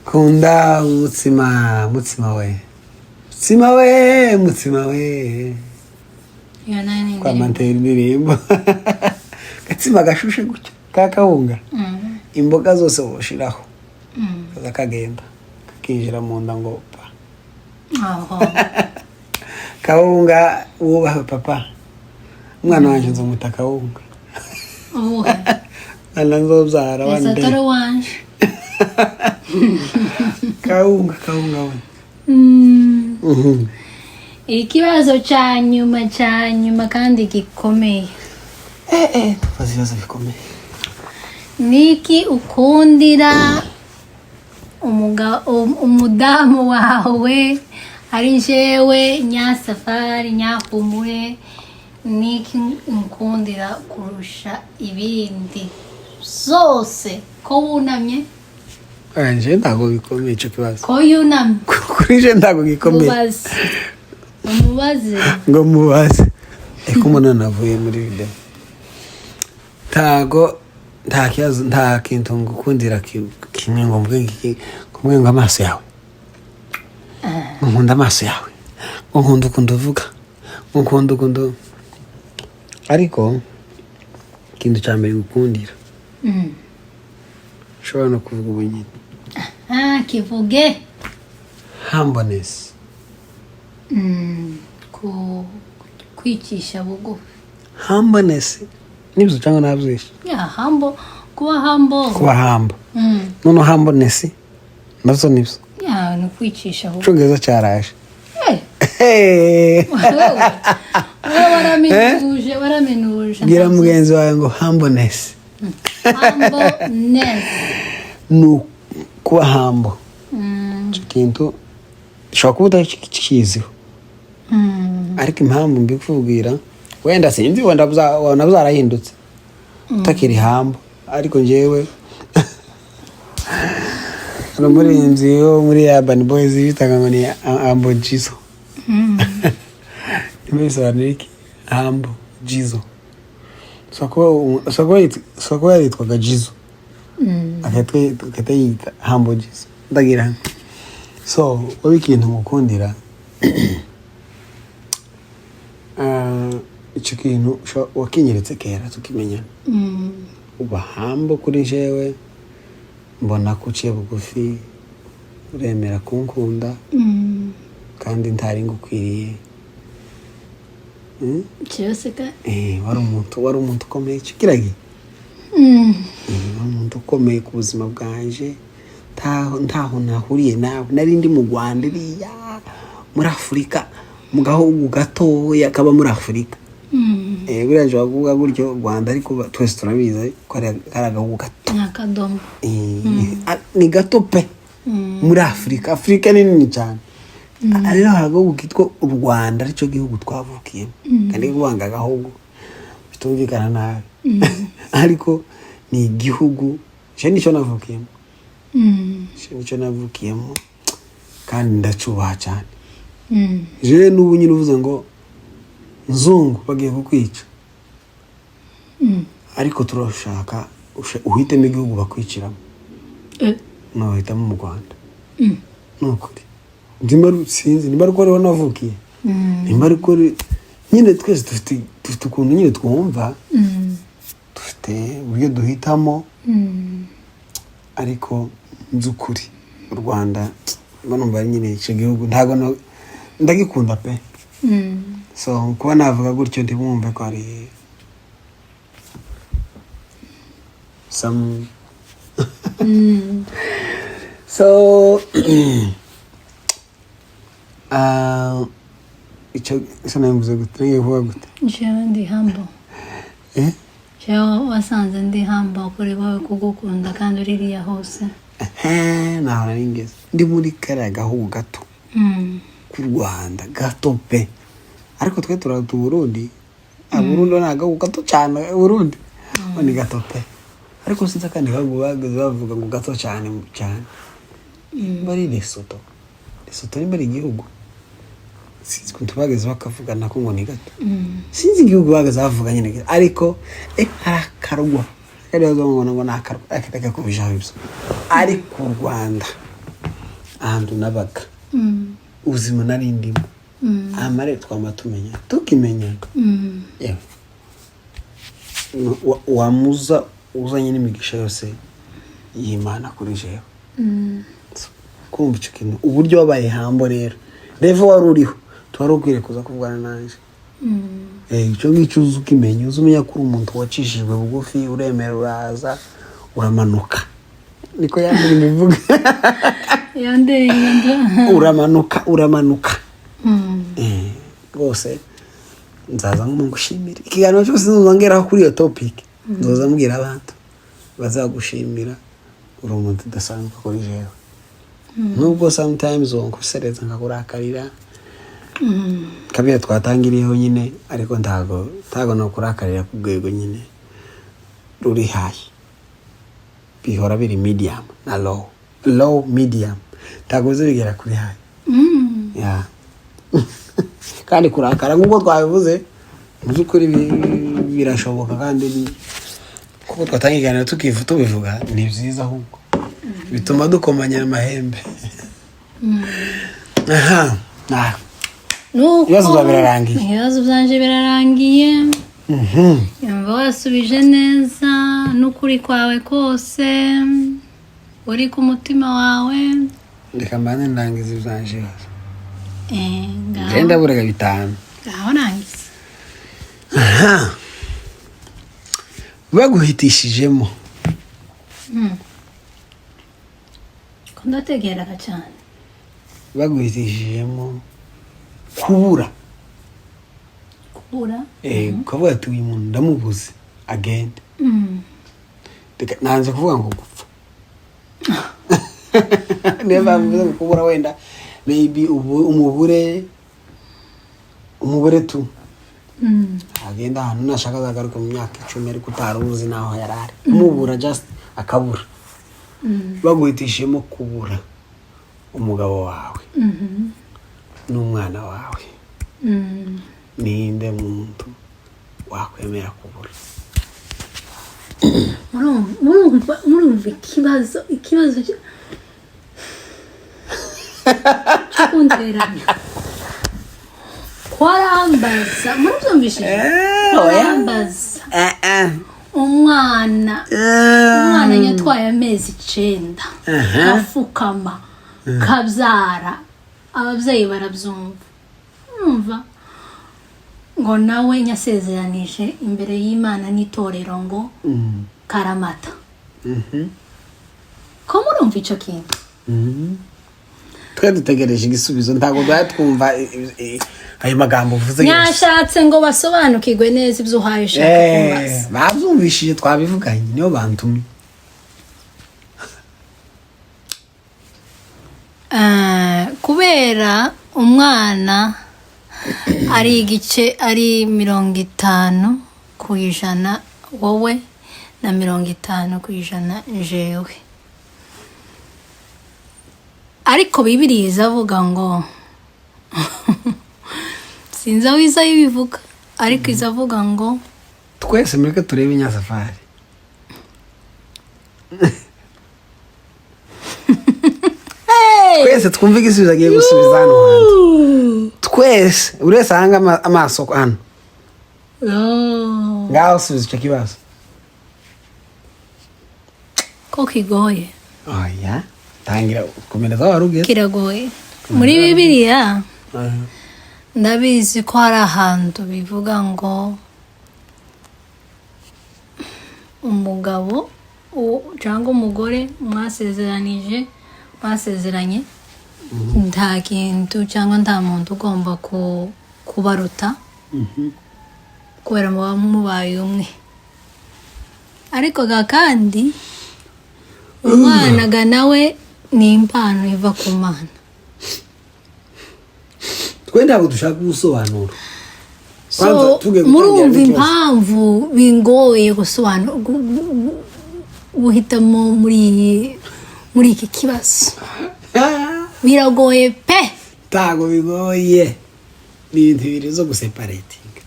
Kunda umutsima, mutsima we, mutsima we, mutsima we. Iyo nayo ni indirimbo. Kwamantera indirimbo, gatsima gashushe gutya ka kawunga, imboga zose woshiraho, kaza kagenda kakinjira mu nda ngo pa. Aho. Kawunga wubahwe papa. Umwana wanjye nzomwita Kawunga. Uwuhe? Ana nzobyara Ese one day. atari uwanje? Kawunga, Kawunga we. Ikibazo cya nyuma, cya nyuma kandi gikomeye. Tubaze ibibazo bikomeye. Niki ukundira umudamu wawe, ari jewe Nyasafari Nyahumure? Niki nkundira kurusha ibindi zose ko wunamye? Oya, nje ntabwo bikomeye icyo kibazo. Ko yunamye. Kuri je ntabwo gikomeye. Mubaze, umubaze. Ngo mubaze eko umuntu navuye muri video. Ntago nta kibazo, nta kintu ngukundira kimwe ngo mvuge ngo mvuge ngo amaso yawe, ngo nkunda amaso yawe, ngo nkunda ukuntu uvuga, ngo nkunda ukuntu. Ariko ikintu cya mbere ngukundira, ushobora no kuvuga ubu nyine. Ah, kivuge. Humbleness. Ku kwicisha bugufi. Humbleness nibyo cyangwa nabyishe? Ya, humble, kuba humble. Kuba humble. Noneho humbleness nabyo nibyo. Ya, ni ukwicisha bugufi. Icyongereza cyaraje. Eh, wowe waramenuje, waramenuje. Bwira mugenzi wawe ngo humbleness. Humbleness. Ni kuba humble. Icyo kintu ushobora kuba utakiziho, ariko impamvu mbikubwira, wenda sinzi, wenda wabona byarahindutse utakiri humble. Ariko njyewe hari umuririmbyi wo muri Urban Boys bitaga ngo ni Humble Jizzo. Niba bisobanura iki Humble Jizzo? Ushobora kuba yaritwaga Jizzo, agahita yiyita Humble Jizzo. Ndagira so wowe ikintu mukundira, icyo kintu wakinyeretse kera tukimenyana. Uba humble kuri jewe, mbona ko uciye bugufi, uremera kunkunda kandi ntari ngukwiriye. Cyose ka. Wari umuntu ukomeye kiragiye. Wari umuntu Umuntu ukomeye ku buzima bwanje, ntaho nahuriye nawe. Nari ndi mu Rwanda iriya muri Afurika, mu gahugu gatoya kaba muri Afurika. Buriya nshobora kuvuga gutyo Rwanda, ariko twese turabizi ko ari agahugu gato. Ni akadomo. Ni gato pe muri Afurika. Afurika ni nini cyane. Rero hari agahugu kitwa u Rwanda, aricyo gihugu twavukiyemo. Kandi kuvuga agahugu bitumvikana nabi, ariko ni igihugu je nicyo navukiyemo. Je nicyo navukiyemo kandi ndacubaha cyane. Je n'ubu nyine uvuze ngo nzungu bagiye kukwica, ariko turashaka uhitemo igihugu bakwiciramo, nuhitamo mu Rwanda. Ni ukuri, ndimo sinzi nimba ariko ariho navukiye, nimba ariko nyine twese dufite ukuntu nyine twumva, dufite uburyo duhitamo, ariko by'ukuri u Rwanda mba numva nyine icyo gihugu ntabwo ndagikunda pe. So kuba navuga gutyo, ntibumve ko ari some so icyo ese nabivuze gute? Ngiye kuvuga gute? Jewe ndi humble. Eh? Jewe wasanze ndi humble kuri wowe kugukunda kandi uririya hose. Ehe, naho nari ngeze, ndi muri kariya gahugu gato k'u Rwanda, gato pe. Ariko twe turata Uburundi. Burundi ni agahugu gato cyane. Burundi bo ni gato pe, ariko sinzi akandi gahugu bageze bavuga ngo gato cyane cyane. Nimba ari Lesotho, Lesotho nimba ari igihugu, sinzi ukuntu bageze bakavuga nako ngo ni gato. Sinzi igihugu bageze bavuga nyine, ariko hari akarwa kari bavuga ngo ni akarwa. Reka reka kubijaho ibyo. Ariko u Rwanda, ahantu nabaga, ubuzima nari ndimo, amarere twama tumenya tukimenyana. Yewe, wamuza uzanye n'imigisha yose y'Imana kuri jewe. Kumva icyo kintu, uburyo wabaye humble rero, level wari uriho, tuwari ukwiriye kuza kuvugana nanje. Icyo ngicyo uzi ukimenya, uzi umenya ko uri umuntu wacishijwe bugufi, uremera, uraza, uramanuka, niko ya ndirimbo ivuga. Iyo ndirimbo. Uramanuka, uramanuka. Rwose nzaza ngushimira ikiganiro cyose nzongeraho kuri iyo topic. Nzoza mbwira abantu bazagushimira. Uri umuntu udasanzwe kuri jewe, nubwo sometimes wonkosereza nkakurakarira kabira twatangiriyeho nyine, ariko ntago no kurakarira ku rwego nyine ruri high, bihora biri medium na low, low medium, ntago biza bigera kuri high. Yeah. Kandi kurakara nk'uko twabivuze, mu by'ukuri birashoboka, kandi kuko twatanga ikiganiro tukivu tubivuga, ni byiza, ahubwo bituma dukomanya amahembe. Aha. Nah. Nuko Ibibazo byawe birarangiye? Ibibazo byanje birarangiye. Yumva wasubije neza n'ukuri kwawe kose uri ku mutima wawe. Reka mbanze ndangiza ibyanje ibibazo. Ngaho. Njye ndaburaga 5. Ngaho rangiza. Aha. Baguhitishijemo Ko ndategeraga cyane. Baguhitishijemo kubura. Kubura. Ukavuga ati uyu muntu ndamubuze, agende. Reka nanze kuvuga ngo gupfa, niyo mpamvu mvuze ngo kubura. Wenda maybe ubu umubure, umubure tu. Agenda ahantu nashaka, azagaruka mu myaka 10, ariko utari uzi n'aho yari ari. Umubura, just akabura. Baguhitishemo kubura umugabo wawe n'umwana wawe, ninde muntu wakwemera kubura? Murumva ikibazo cyo kunteranya kwarambaza, murabyumvishije? Kwarambaza umwana yatwaye amezi 9, afukama kabyara, ababyeyi barabyumva. Urumva ngo nawe nyasezeranije imbere y'Imana n'itorero ngo karamata. Ko murumva ico kintu? Twe dutegereje igisubizo, ntabwo duhaya twumva ayo magambo uvuze yose. Nyashatse ngo basobanukirwe neza ibyo uhaye ushaka kumbaza. Babyumvishije, twabivuganye, niyo bantumye. Kubera umwana ari igice, ari 50% wowe na 50% jewe, ariko Bibiliya izavuga ngo, sinzi aho iza ibivuga, ariko izavuga ngo Twese mureke turebe inyasafari. Twese twumve igisubizo agiye gusubiza hano hantu. Twese, buri wese ahanga amaso hano. Oh, Ngaho subiza icyo kibazo. Ko kigoye. Oya, tangira komereza aho wari ugeze. Kiragoye. Muri Bibiliya ndabizi ko hari ahantu bivuga ngo umugabo cyangwa umugore mwasezeranije, mwasezeranye, nta kintu cyangwa nta muntu ugomba kubaruta, kubera muba mubaye umwe. Ariko ga kandi umwana ga nawe ni impano iva ku Mana. Twe ntabwo dushaka gusobanura. So Kwanza tugiye gutangira murumva n'ikibazo. impamvu bingoye gusobanura, guhitamo muri iki kibazo. Biragoye pe. Ntabwo bigoye, ni ibintu bibiri zo guseparatinga.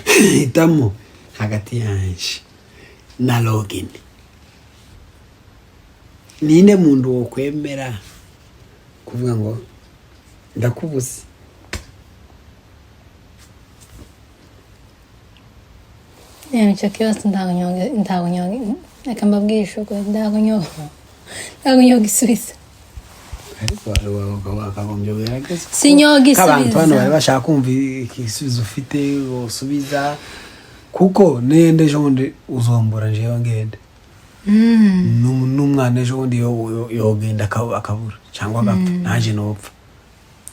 Hitamo hagati yanje na Logan, ninde muntu wokwemera kuvuga ngo ndakubuze? Yewe, icyo kibazo ntabwo nyonge, reka mbabwishe ukuri, ntabwo nyonge isubiza. Ariko wakagombye kugerageza. Sinyoga Ko abantu hano bari isubiza. bashaka kumva igisubizo ufite usubiza, kuko nende ejo bundi uzombora njewe ngende. N'umwana ejo bundi yogenda akabura cyangwa agapfa, nanjye nopfa.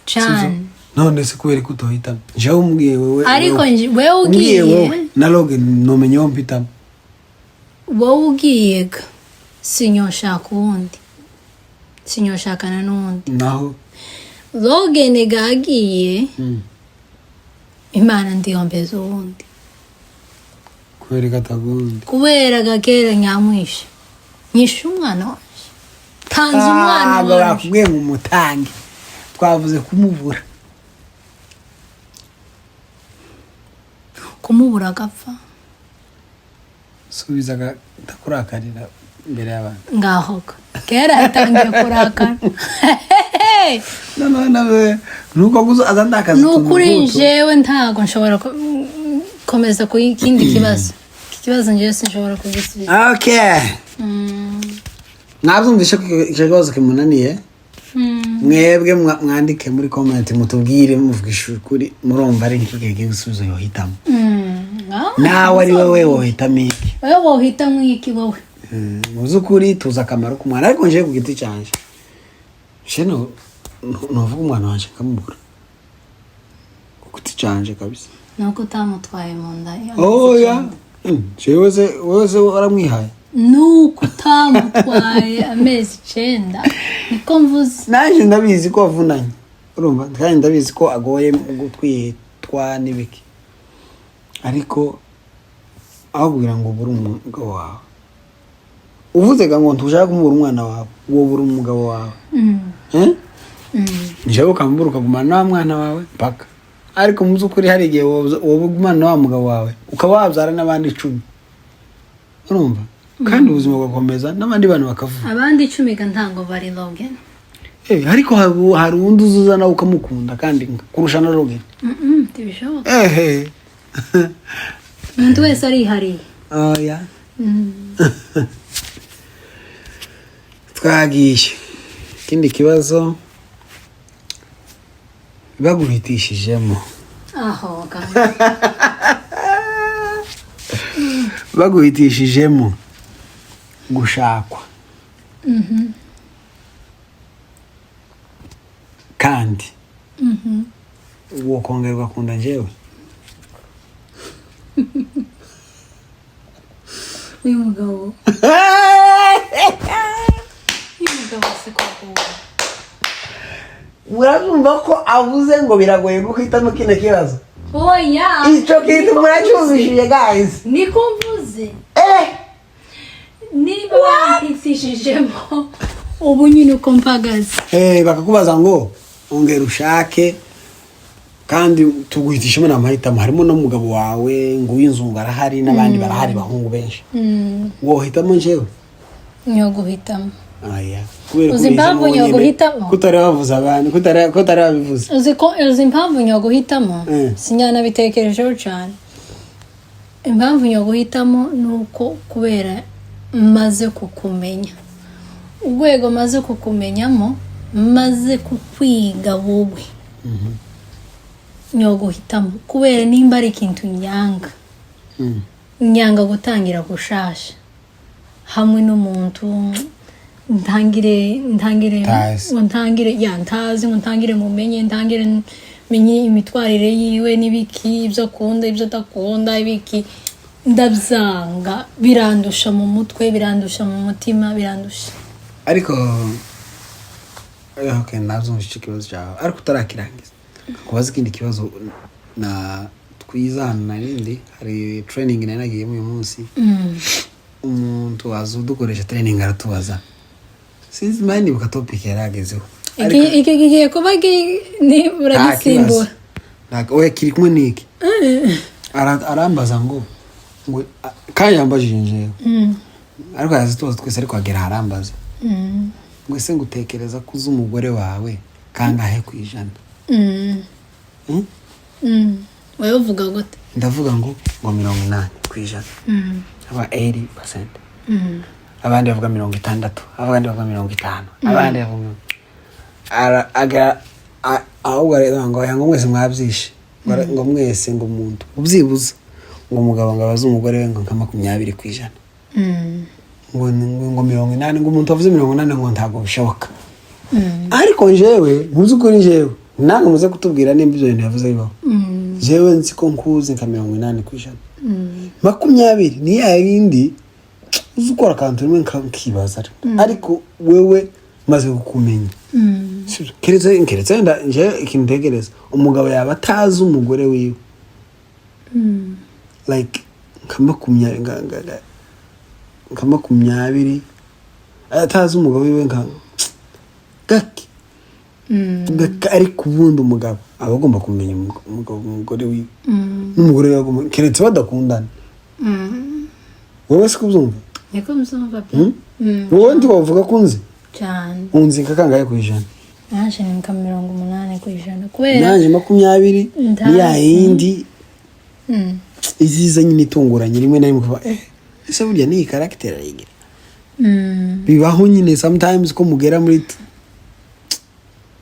Cyane. None se kubera ko utohitamo, jewe umbwiye wewe Ariko wewe. wewe Umbwiye ugiye wowe na Logan, nomenya uwo mpitamo. Wowe ugiye ga sinyoshaka uwundi, sinyoshakana n'uwundi. Naho Logan gagiye, Imana ndiyombeza uwundi. Kubera ko atagundi? Kubera gakera nyamwishe, nyishe umwana wanje, tanze umwana Ntabwo wanje. bakubwiye ngo umutange, twavuze kumubura. Kumubura agapfa. Subiza ndakurakarira imbere y'abantu. Ngaho ga kera yatangiye kurakara. Noneho nawe nuko gusa aza ndakaza. Ni ukuri, jewe ntago nshobora komeza ku kindi kibazo. Iki kibazo njyewe sinshobora kugisubiza. Okay, mwabyumvishe ko icyo kibazo kimunaniye. Mwebwe mwandike muri comment, mutubwire, muvugisha ukuri, murumva ari nk'igihe gisubizo yohitamo? Nawe ari wowe wohitamo iki? Wowe wohitamo iki wowe? Mu by'ukuri tuzi akamaro k'umwana, ariko njewe ku giti cyanjye nje nuvuga umwana wanje nkamubura ku giti cyanjye kabisa. Nuko utamutwaye mu nda. Oya. Jewe se, wowe se waramwihaye? Nuko utamutwaye amezi 9, niko mvuze. Nanjye ndabizi ko wavunanye, urumva, kandi ndabizi ko agoye mu gutwitwa n'ibiki, ariko aho kugira ngo ubure umugabo wawe, uvuze ngo ntushaka kumubura umwana wawe, wobura umugabo wawe. Eh? Njyewe ukamubura, ukagumana na wa mwana wawe mpaka. Ariko mu by'ukuri hari igihe woba ugumana na wa mugabo wawe, ukaba wabyara n'abandi 10, urumva, kandi ubuzima bugakomeza n'abandi bantu bakavuga. Abandi 10 ga ntabwo bari Logan. Ariko hari undi uzuza nawe ukamukunda kandi kurusha na Logan. Ntibishoboka. Ehe. Umuntu wese arihariye. Oya. Twagiye ikindi kibazo baguhitishijemo. Aho ga. Baguhitishijemo gushakwa kandi wokongera ugakunda njyewe? Uyu mugabo se koko? Murumva ko avuze ngo biragoye guhitamo kino kibazo. Oya. Icyo kintu muracyumvishije, guys? Niko mvuze. Eh. Niba bampitishijemo ubu nyine uko mpagaze, Eh, bakakubaza ngo ongera ushake kandi tuguhitishemo ni amahitamo, harimo n'umugabo wawe ngo uw'inzungu arahari n'abandi barahari, bahungu benshi, wohitamo njyewe? Niyo guhitamo. Aya, kubera Uzi impamvu ko uhisemo nyine, nyoguhitamo? kutari wavuze abandi, kutari wabivuze. Uzi ko, uzi impamvu nyoguhitamo? Sinyanabitekerejeho cyane. Impamvu nyoguhitamo ni uko kubera maze kukumenya, urwego maze kukumenyamo, maze kukwiga wowe, nyoguhitamo kubera nimba ari ikintu nyanga, nyanga gutangira gushasha hamwe n'umuntu, ntangire Ntazi. ngo ntangire, ya, ntazi, ngo ntangire mumenye, ntangire menye imitwarire yiwe n'ibiki, ibyo akunda, ibyo adakunda, ibiki. Ndabyanga, birandusha mu mutwe, birandusha mu mutima, birandusha. Ariko okay, nabyumva icyo kibazo cyawe, ariko utarakirangiza kubaza ikindi kibazo na twiza hano narindi hari training nari nagiyemo uyu munsi. Umuntu waza udukoresha training aratubaza, sinzi mani nibuka topic yari agezeho. Iki kigiye kuba ni Nta uragisimbura. kibazo. Oya, kiri kumwe n'iki. Arambaza ngo kandi yambajije njyewe, ariko yazi tubaza twese, ariko agera arambaza ngo: "Ese ngo utekereza ko uzi umugore wawe kangahe ku ijana?" Hmm? Wowe uvuga gute? Ndavuga ngo 80%, aba 80%. Abandi bavuga 60, abandi bavuga 50, abandi bavuga ahubwo areba ngo oya, ngo mwese mwabyishe, ngo mwese, ngo umuntu ubyibuza, ngo umugabo ngo abaze umugore we ngo nka 20%, ngo 80, ngo umuntu avuze 80 ngo ntabwo bishoboka. Ariko njyewe mu by'ukuri, njyewe namwe muze kutubwira nimba ibyo bintu yavuze bibaho. Njyewe nzi ko nkuzi nka 80%. 20 ni ya yindi uzi ukora akantu rimwe nkibaza, ariko wewe maze kukumenya. Sibyo? Keretse wenda njyewe ikintu ntekereza, umugabo yaba atazi umugore wiwe like nka 20, nka 20, atazi umugabo wiwe nka gake gake. Ariko ubundi umugabo aba agomba kumenya umugore wiwe, n'umugore we keretse badakundana. Wowe si kubyumva? Niko mbyumva pe. Hmm? Wowe ntiwavuga ko unzi? Cyane. Unzi nka kangahe ku ijana? Naje ni nka 80% kubera Nanjye 20. Ndazi. Ni ya yindi iziza nyine itunguranye rimwe na rimwe, kuva ese burya n'iyi caractère arayigira. Bibaho nyine sometimes ko mugera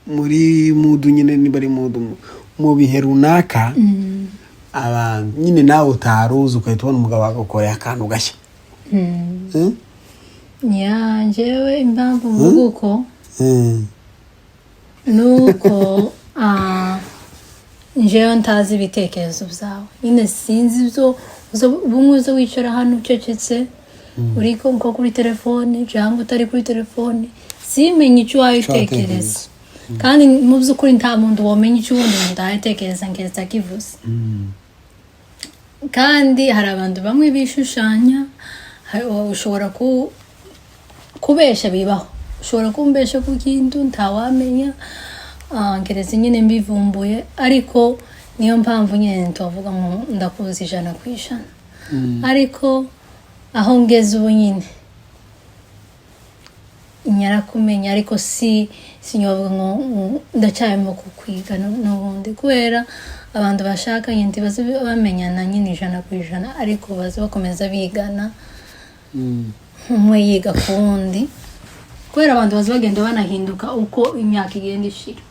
muri mood nyine, niba ari mood, mu bihe runaka, abantu nyine nawe utaruzi, ugahita ubona umugabo agakoreye akantu gashya. Eh? Ya, njyewe impamvu mvuga uko nuko njyewe ntazi ibitekerezo byawe nyine, sinzi ibyo bumwe uza wicara hano ucecetse, uri nko kuri telefone cyangwa utari kuri telefone, simenye icyo wabitekereza. Kandi mu by'ukuri nta muntu wamenya icyo uwundi muntu atekereza keretse akivuze. Kandi hari abantu bamwe bishushanya, ushobora kubesha, bibaho, ushobora kumbesha ku kintu ntawamenya, keretse nyine mbivumbuye. Ariko niyo mpamvu nyine tubavuga ngo ndakuzi 100%. Ariko aho ngeze ubu nyine nyarakumenya, ariko si sinyobavuga ngo ndacyarimo kukwiga n'ubundi, kubera abantu bashakanye ntibazi bamenyana nyine 100%, ariko baza bakomeza bigana, umwe yiga ku wundi, kubera abantu baza bagenda banahinduka uko imyaka igenda ishira.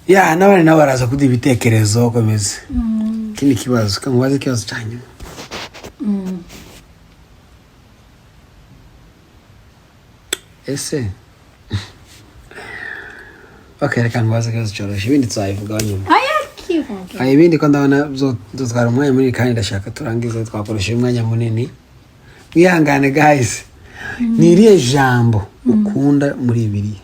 Ya, n'abandi nabo baraza kuduha ibitekerezo. Komeza ikindi kibazo, kamubaze ikibazo cya nyuma. Ese, okay, reka nkubaze ikibazo cyoroshye, ibindi tuzabivugaho nyuma. Aya, kivuge. Aya, ibindi ko ndabona dutwara umwanya munini kandi ndashaka turangize, twakoresheje umwanya munini. Wihangane guys. Ni irihe jambo ukunda muri Bibiliya?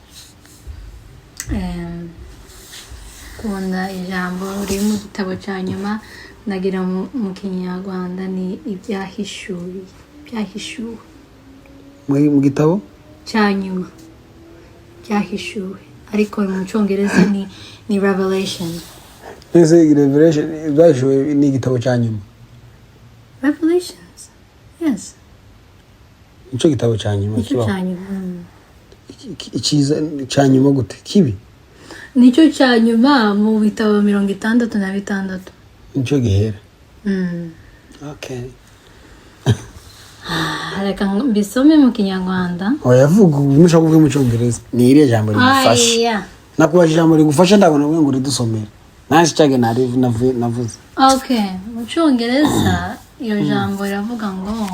Kunda ijambo riri mu gitabo cya nyuma, ndagira mu Kinyarwanda ni Ibyahishuwe, Byahishuwe. Mu gitabo cya nyuma, Byahishuwe, ariko mu Cyongereza ni Revelation. Ese Revelation, Ibyahishuwe ni igitabo cya nyuma? Revelations, yes. Nicyo gitabo cya nyuma Nicyo kibaho? cya nyuma. Icyiza cya nyuma gute kibi? Nicyo cya nyuma mu bitabo 66. Nicyo gihera? Mm. Okay. Reka mbisome mu Kinyarwanda. Oya, vuga nushaka kuvuga mu Cyongereza. Ni irihe jambo rigufasha? Aya. Nakubaje ijambo rigufasha, ndabona uvuga ngo ridusomere nanjye cyage nari navuze. Okay, mu Cyongereza iyo jambo riravuga ngo,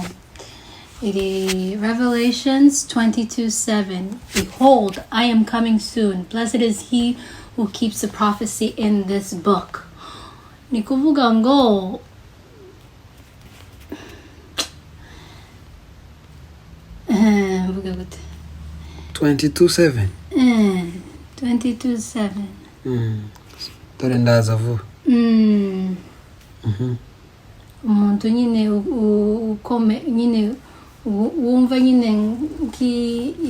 iri Revelations 22:7, "Behold, I am coming soon. Blessed is he who keeps the prophecy in this book." Ni kuvuga ngo mvuga gute? 22:7. 22:7. Dore ndaza vuba. Umuntu nyine ukome nyine wumva nyine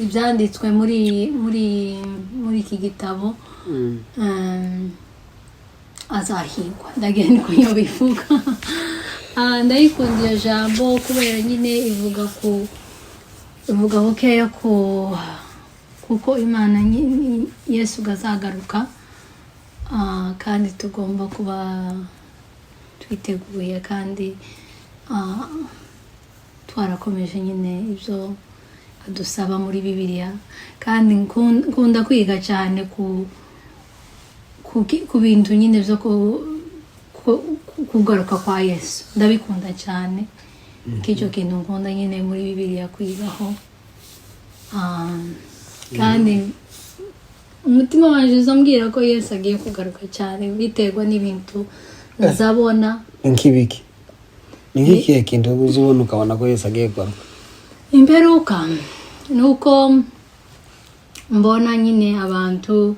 ibyanditswe muri iki gitabo azahigwa. Ndagira niko niyo bivuga. Ah, ndayikunda iyo jambo kubera nyine ivuga bukeya ku kuko Imana Yesu azagaruka. Ah, kandi tugomba kuba twiteguye kandi twarakomeje nyine ibyo adusaba muri Bibiliya. Kandi nkunda kwiga cyane ku bintu nyine byo kugaruka kwa Yesu. Ndabikunda cyane k'icyo kintu nkunda nyine muri Bibiliya kwigaho. Kandi umutima wanjye uzambwira ko Yesu agiye kugaruka cyane, biterwa n'ibintu nzabona. Ni nk'ibiki? Ni nk'ikihe kintu uza ubona ukabona ko Yesu agiye kugaruka? Imperuka ni uko mbona nyine abantu,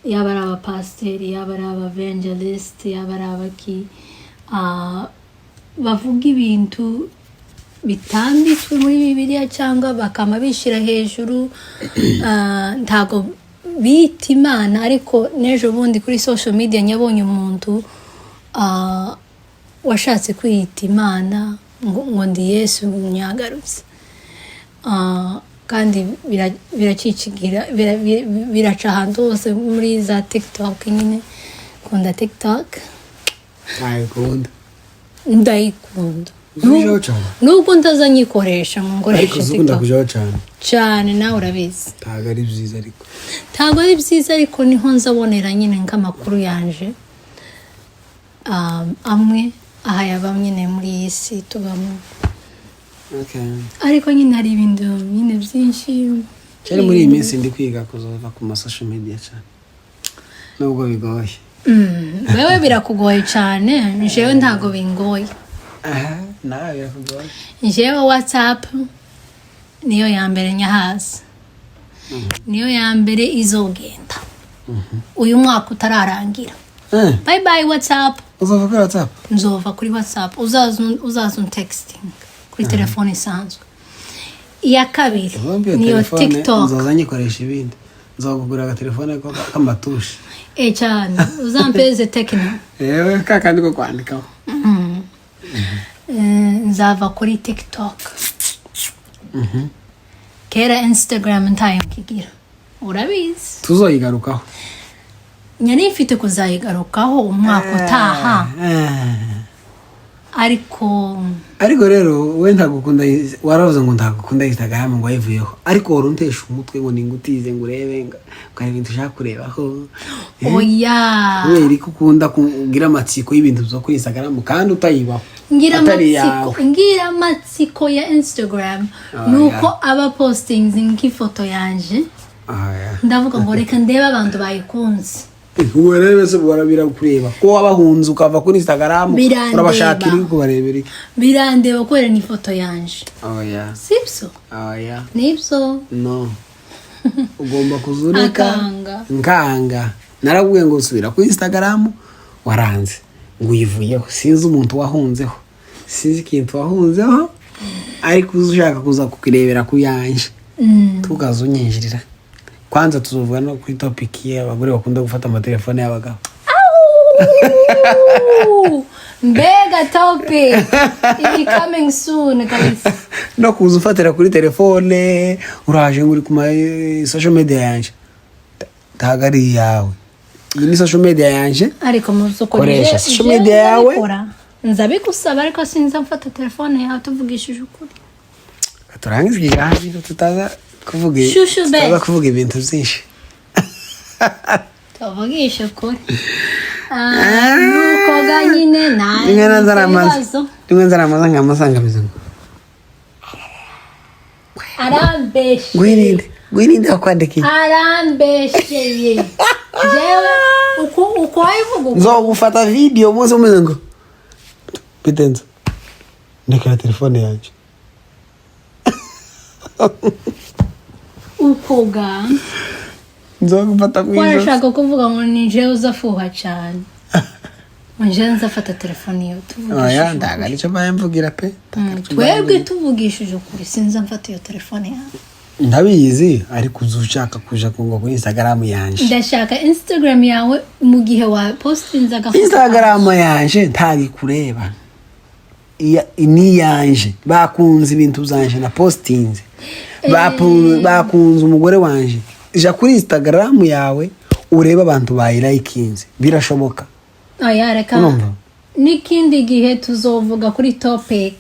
yaba ari abapasiteri, yaba ari abavangelisite, yaba ari abaki, bavuga ibintu bitanditswe muri Bibiliya cyangwa bakama bishyira hejuru. Ntabwo bita Imana, ariko n'ejo bundi kuri social media nyabonye umuntu washatse kwiyita Imana ngo ndi Yesu nyagarutse. Kandi biracikigira, biraca ahantu hose muri za TikTok nyine. Kunda TikTok. Ntayikunda. Ndayikunda. Uzijaho cyane? Nubwo ntazanyikoresha ngo Ariko nkoreshe uzikunda TikTok. kujaho cyane? Cyane, nawe urabizi. Ntabwo ari byiza ariko. Ntabwo ari byiza, ariko niho nzabonera nyine nk'amakuru yanje amwe aha yaba nyine muri iyi si tubamo. Ariko nyine hari ibintu nyine byinshi. Cyane muri iyi minsi ndi kwiga kuzova ku ma social media cyane, nubwo bigoye. Wewe birakugoye cyane, jewe ntabwo bingoye. Aha nawe birakugoye. Jewe WhatsApp niyo ya mbere nyahazi, niyo ya mbere izogenda uyu mwaka utararangira. Bye bye WhatsApp. Uzova kuri WhatsApp? Nzova kuri WhatsApp. Uzaza untexting kuri telefone isanzwe. Iya kabiri Ubundi iyo niyo telefone TikTok. Nzoza nyikoresha ibindi, nzakugura agatelefone k'amatushe. E cyane, uzampeze Tecno. Yewe, ka kandi ko kwandikaho. Nzava kuri TikTok. Kera Instagram ntayo nkigira, urabizi. Tuzoyigarukaho. Nyari mfite kuzayigarukaho umwaka utaha. Ariko Ariko rero we ntabwo ukunda, waravuze ngo ntabwo ukunda Instagram, ngo wayivuyeho, ariko wari untesha umutwe ngo ningutize ngo urebe, ngo hari ibintu ushaka kurebaho. Oya. Kubera ko ukunda kugira amatsiko y'ibintu byo kuri Instagram kandi utayibaho. Ngira Atari amatsiko, iyawe. ngira amatsiko ya Instagram. Oh, nuko aba postings nk'ifoto yanje, Ah, yeah. ndavuga ngo reka ndebe abantu bayikunze. Ubu rero se barabira kureba ko wabahunze ukava kuri Instagram? Birandeba. Urabashakira uri kubarebera iki? Birandeba kubera ni ifoto yanje. Oya. Sibyo? Oya. Nibyo. No, ugomba kuzureka. Akanga. Nkanga narabwiye ngo subira kuri Instagram, waranze ngo uyivuyeho. Sinzi umuntu wahunzeho, sinzi ikintu wahunzeho, ariko uza ushaka kuza kukirebera ku yanje, tukaza unyinjirira. Kwanza tuzovuga no kuri topic y'abagore bakunda gufata amatelefone y'abagabo. Au! Mbega topic iri coming soon kabisa. No kuza ufatira kuri telefone, uraje ngo uri ku ma social media yanje, ntabwo ari iyawe, iyi ni social media yanje. Ariko mu by'ukuri Koresha social media yawe. Nzabikora, nzabigusaba, ariko sinza mfata telefone yawe, tuvugishije ukuri. Turangize ikiganiro tutaza kuvuga Shushu be. tutaza kuvuga ibintu byinshi. Tuvugishe ukuri. Ah, nuko ga nyine nta Rimwe na nzaramaza ibibazo. Rimwe nzaramaza nkamusanga ameze ngo Arambeshye. Gwirinde, gwirinde wakwandikiye. Arambesheye jewe, uko wabivuga uko. Nzogufata video umunsi umeze ngo bitenze ndekera telefone yanjye. Uko ga Nzogufata ku ko ijosi. Arashaka kuvuga ngo ni jewe uzafuha cyane, ngo jewe nzafata telefone iyo Oya. tuvugishije. Ntabwo aricyo mbaye mvugira pe. Ntabwo aricyo mbaye. Twebwe tuvugishije ukuri, sinza mfata iyo telefone yawe. Ndabizi, ariko uzi ushaka kuja kungo kuri Instagram yanje. Ndashaka Instagram yawe mu gihe wa postinze agafoto. Instagram yanje ntabwo ikureba. Ni iyanje. Bakunze ibintu byanje na postinze, bakunze umugore wanje. Ja kuri Instagram yawe urebe abantu bayirayikinze, birashoboka. Oya, reka. Urumva? N'ikindi gihe tuzovuga kuri topic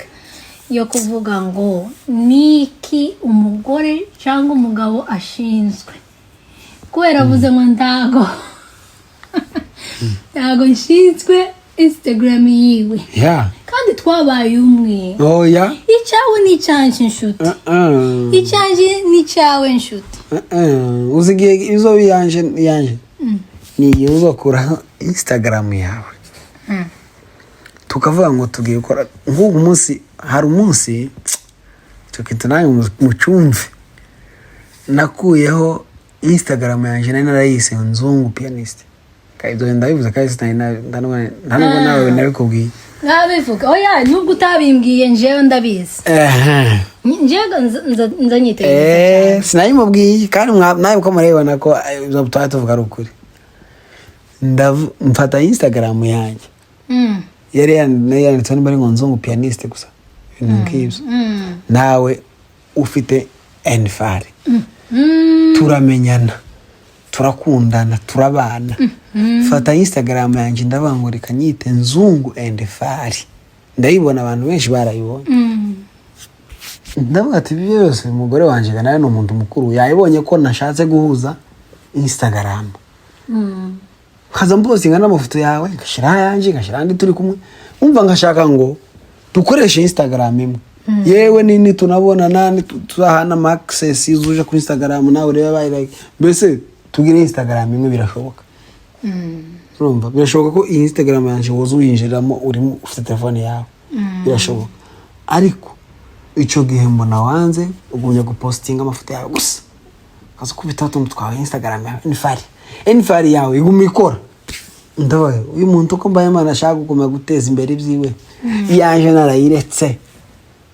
yo kuvuga ngo niki umugore cyangwa umugabo ashinzwe, kubera avuze ngo ntago nshinzwe Instagram yiwe, kandi twabaye umwe. Oya. Icyawe ni icyanjye, inshuti. Uh-uh. Icyanjye ni icyawe, inshuti. Uh-uh. Uzi igihe izoba iyanje? Iyanje ni igihe uzokuraho Instagram yawe, tukavuga ngo tugiye gukora nk'ubu munsi. Hari umunsi, icyo kintu nawe mucyumve, nakuyeho Instagram yanjye nari narayise Nzungu Pianist. Ibyo ndabivuze kandi nta nubwo nawe nabikubwiye. Nkabivuga, oya, nubwo utabimbwiye, njyewe ndabizi. Njyewe nza nyitegereza cyane. Sinabimubwiye kandi nawe uko murabibona ko ibyo tuba tuvuga ari ukuri. Mfata Instagram yanjye yari yanditseho niba ari ngo Nzungu Pianiste gusa, ibintu nk'ibyo. Nawe ufite enfari, turamenyana, turakundana, turabana. Fata Instagram yanjye, ndavuga ngo reka nyite Nzungu and Fari. Ndayibona, abantu benshi barayibonye. Ndavuga ati ibi byose umugore wanjye nawe ni umuntu mukuru, yayibonye ko nashatse guhuza Instagram, nkaza mpostinga n'amafoto yawe, ngashyiraho ayanjye, ngashyiraho andi turi kumwe. Umva, ngashaka ngo dukoreshe Instagram imwe. Yewe nini tunabonana tuzahana ama access, uje kuri Instagram nawe urebe abaye like, mbese tugire Instagram imwe. Birashoboka. Urumva, birashoboka ko iyi Instagram yanjye woza uyinjiriramo urimo ufite telefone yawe, birashoboka. Ariko icyo gihe mbona wanze, ugumya gupostinga amafoto yawe gusa, ukaza ukubitaho utuntu twawe. Instagram yawe enfari, enfari yawe iguma ikora. Ndabaye uyu muntu uko mbaye Imana ashaka gukomeza guteza imbere ibyiwe, iyanjye narayiretse.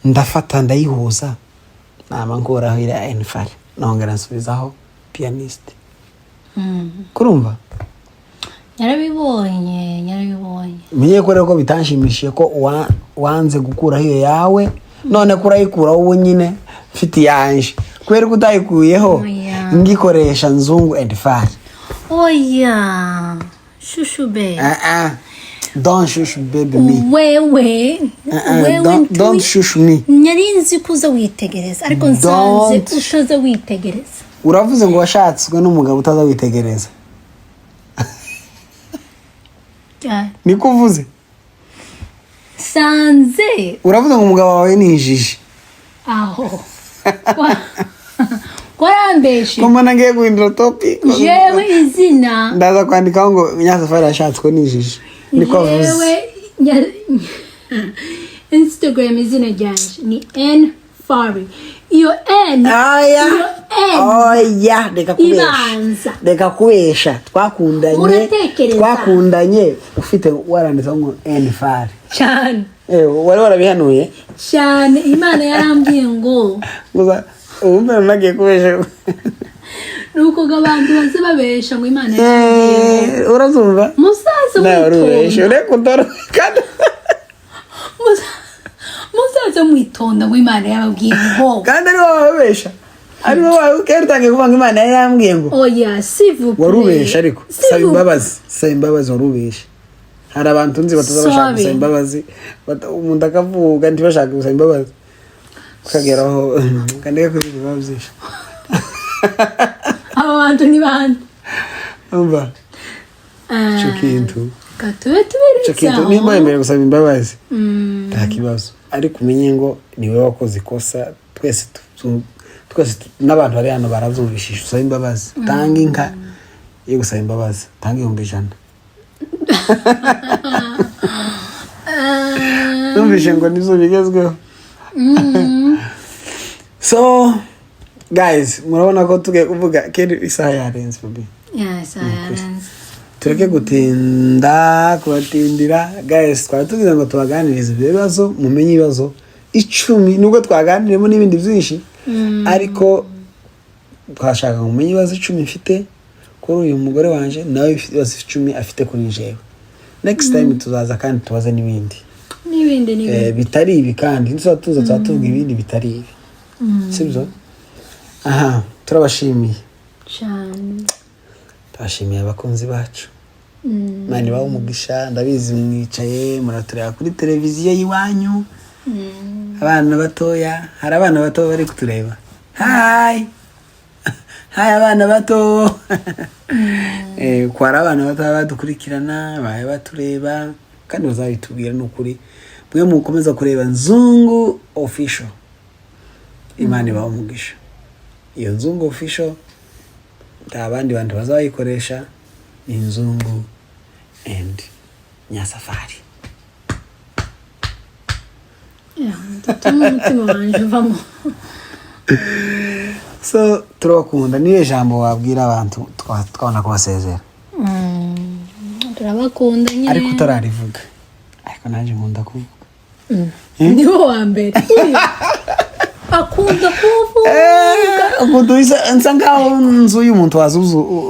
Ndafata ndayihuza, nama nkuraho iriya enfari, nongera nsubizaho Pianiste. Kurumva? Nyarabibonye, nyarabibonye. Menye ko rero ko bitanshimishije ko wanze gukuraho iyo yawe, none ko urayikuraho ubu nyine mfite iyanje, kubera ko utayikuyeho Oya. ngikoresha Nzungu and Fari. Oya, shushu be. Ah, ah. Don't shush baby me. Wewe. Uh-uh, Wewe. don't shush me. Nari nzi ko uza witegereza, ariko nsanze Don't. utaza witegereza. Uravuze ngo washatswe n'umugabo utaza witegereza. Cyane. Niko uvuze? Sanze. Uravuze ngo umugabo wawe ni injiji. Aho warambeshe. Ko mbona ngiye guhindura topic. Jewe izina Ndaza kwandikaho ngo Nyasafari yashatswe n'injiji, niko avuze. Jewe Instagram izina ryanje ni N Fari, iyo N Oya. iyo N Oya, reka kubesha. Ibanza. Reka kubesha, twakundanye. Uratekereza? Twakundanye ufite waranditseho ngo Enfari. Cyane. Wari warabihanuye. Cyane, Imana yarambwiye ngo Gusa ubu mbere nagiye kubesha. Nuko ngo abantu baze babesha ngo Imana yarambwiye ngo Urazumva? Musaza Nawe urubesha. mwitonda. Ureka utora kandi. Musaza mwitonda, ngo Imana yababwiye ngo Kandi ari wowe wabesha, ari wowe kera utangiye kuvuga ngo Imana yari yambwiye ngo. Oya, s'il vous plaît. Warubesha, ariko S'il saba vous- imbabazi, saba imbabazi, warubesha. Hari abantu nzi bataza bashaka Sorry. gusaba imbabazi. Umuntu akavuga ntibashaka gusaba imbabazi, ukageraho kandi kubivuga biba byinshi. Aba bantu ni bande? Umva icyo kintu. Katube Icyo tuberetse kintu aho. nimba wemerewe gusaba imbabazi, nta kibazo, ariko umenye ngo niwe wakoze ikosa. Twese twese n'abantu bari hano barabyumvishije. Usaba imbabazi, tanga inka yo gusaba imbabazi, tanga 100,000. Numvise ngo nizo bigezweho. So guys, murabona ko tugiye kuvuga kera, isaha yarenze, baby. Yeah, isaha yarenze. Tureke gutinda kubatindira. Guys, twari tugize ngo tubaganirize ibyo bibazo, mumenye ibibazo 10, nubwo twaganiremo n'ibindi byinshi, ariko twashaka ngo mumenye ibibazo 10 mfite kuri uyu mugore wanje, nawe ibibazo 10 afite kuri njyewe. Next time tuzaza kandi tubaze n'ibindi. N'ibindi n'ibindi. Bitari ibi, kandi nituza tuza tuba tuvuga ibindi bitari ibi, sibyo? Aha turabashimiye. Cyane. Turabashimiye abakunzi bacu. Imana ibahe umugisha. Ndabizi mwicaye muratureba kuri televiziyo y'iwanyu. Abana batoya, hari abana bato bari kutureba. Hi hi, abana bato. Ko hari abana bato baba badukurikirana, babe batureba kandi bazabitubwira. Ni ukuri mwe mukomeza kureba Nzungu Official, Imana ibahe umugisha. Iyo Nzungu Official nta bandi bantu bazabayikoresha, ni Nzungu and Nyasafari. Yeah, dutuma umutima wanjye uvamo. So turabakunda. Niyo jambo wabwira abantu twabona kubasezera? Turabakunda nyine. Ariko utararivuga, ariko nanjye nkunda kuvuga. Niwo wa mbere. Uyu akunda kuvuga. Ukuntu nsa nkaho nzu y'umuntu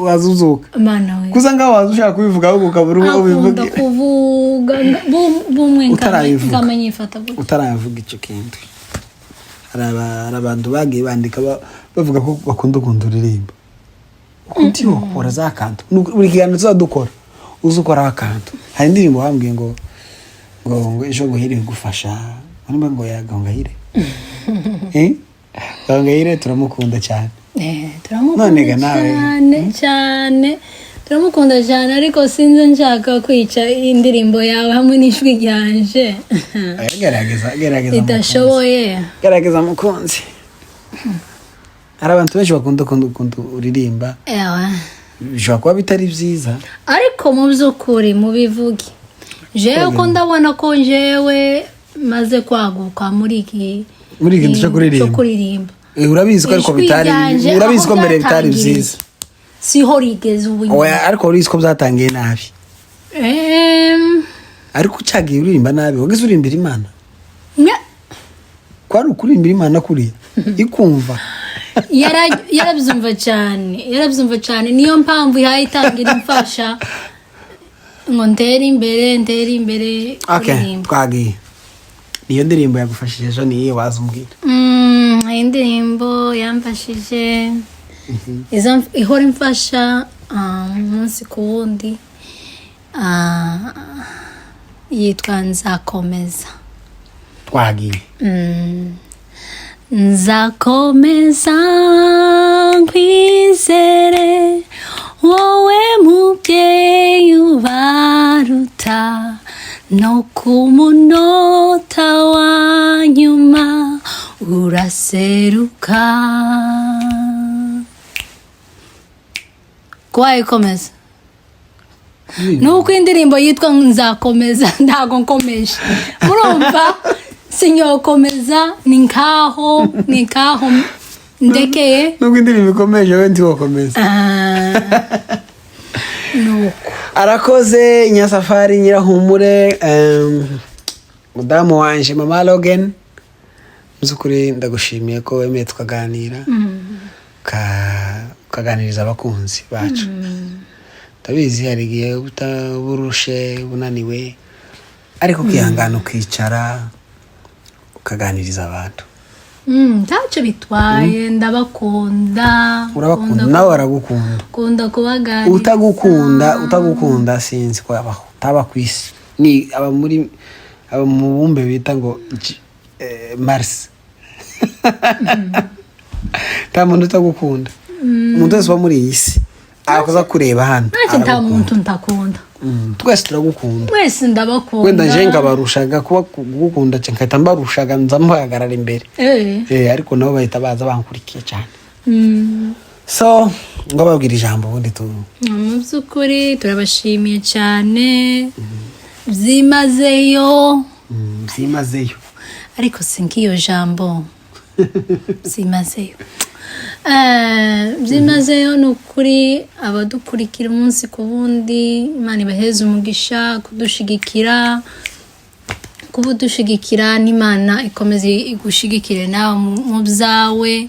wazuzuka. Mana we. Kusa nkaho waza ushaka kubivuga ahubwo ukabura uko Akunda ubivuga. kuvuga bumwe. Utarabivuga. Nkamenya ifata gutya. Utaravuga icyo kintu, hari abantu bagiye bandika bavuga ko bakunda ukuntu uririmba, ukuntu iyo ukora za kantu. Buri kiganiro tuzadukora uzi ukoraho akantu. Hari indirimbo wambwiye ngo ejo nguhire igufasha, nimba ngo ya Gahongayire. Eh? Gahongayire turamukunda cyane. Turamukunda. None ga nawe. Cyane cyane, turamukunda cyane, ariko sinzi nshaka kwica indirimbo yawe hamwe n'ijwi ryanje. Oya, gerageza, gerageza mukunzi. Ridashoboye. Gerageza mukunzi, hari abantu benshi bakunda ukuntu uririmba. Ewa. Bishobora kuba bitari byiza. Ariko mu by'ukuri mubivuge, jewe ko ndabona ko jewe maze kwaguka muri iki Muri iki kintu cyo kuririmba. Cyo kuririmba. Urabizi ko ariko Ijwi bitari ryanje urabizi ko aho mbere bitari byatangiriye, byiza. Siho rigeze ubu nyine. Oya, ariko urabizi ko byatangiye nabi. Ariko ucagiye uririmba nabi, wagize urimbira Imana. Kwari ukurimbira Imana kuriya ikumva. Yarabyumva cyane, yarabyumva cyane. Niyo mpamvu ihaye itangira imfasha ngo ntere imbere, ntere imbere Okay. kuririmba. Twagiye. Niyo ndirimbo yagufashije ejo niyo waza umbwira? Iyi ndirimbo yamfashije ihora imfasha umunsi ku wundi. Yitwa Nzakomeza. Twagiye. Nzakomeza nkwizere, wowe mubyeyi ubaruta, no ku munota wa nyuma uraseruka. Kubaye komeza, nuko indirimbo yitwa Nzakomeza, ntago nkomeje, murumva sinyokomeza, ni nkaho ndekeye. Nubwo indirimbo ikomeje, we ntiwakomeza. Ah, nuko. Arakoze Nyasafari Nyirahumure, mudamu wanje, mama Logan. Mu by'ukuri ndagushimiye ko wemeye tukaganira, ukaganiriza abakunzi bacu. Ndabizi hari igihe uba urushe, unaniwe, ariko ukihangana, ukicara, ukaganiriza abantu. Ntacyo bitwaye, ndabakunda. Urabakunda, nawe baragukunda. Kunda kubaganiriza. Utagukunda sinzi ko yabaho, taba ku isi, ni aba muri aba mu bumbe bita ngo Mars. Nta muntu utagukunda. Umuntu wese uba muri iyi si arakuza kureba hano, Ntacyo, nta aragukunda. muntu ntakunda. Twese turagukunda. Mwese ndabakunda. Wenda nje nkabarushaga kuba kugukunda, nkahita mbarushaga, nza muhagarara imbere. Ariko nabo bahita baza bankurikiye cyane. So ngo babwire ijambo, ubundi tu Mu by'ukuri turabashimiye cyane byimazeyo. Byimazeyo. Ariko si nk'iyo jambo byimazeyo. Byimazeyo ni ukuri, abadukurikira umunsi ku wundi, Imana ibaheze umugisha kudushigikira, kuba udushigikira, n'Imana ikomeze igushigikire nawe mu byawe.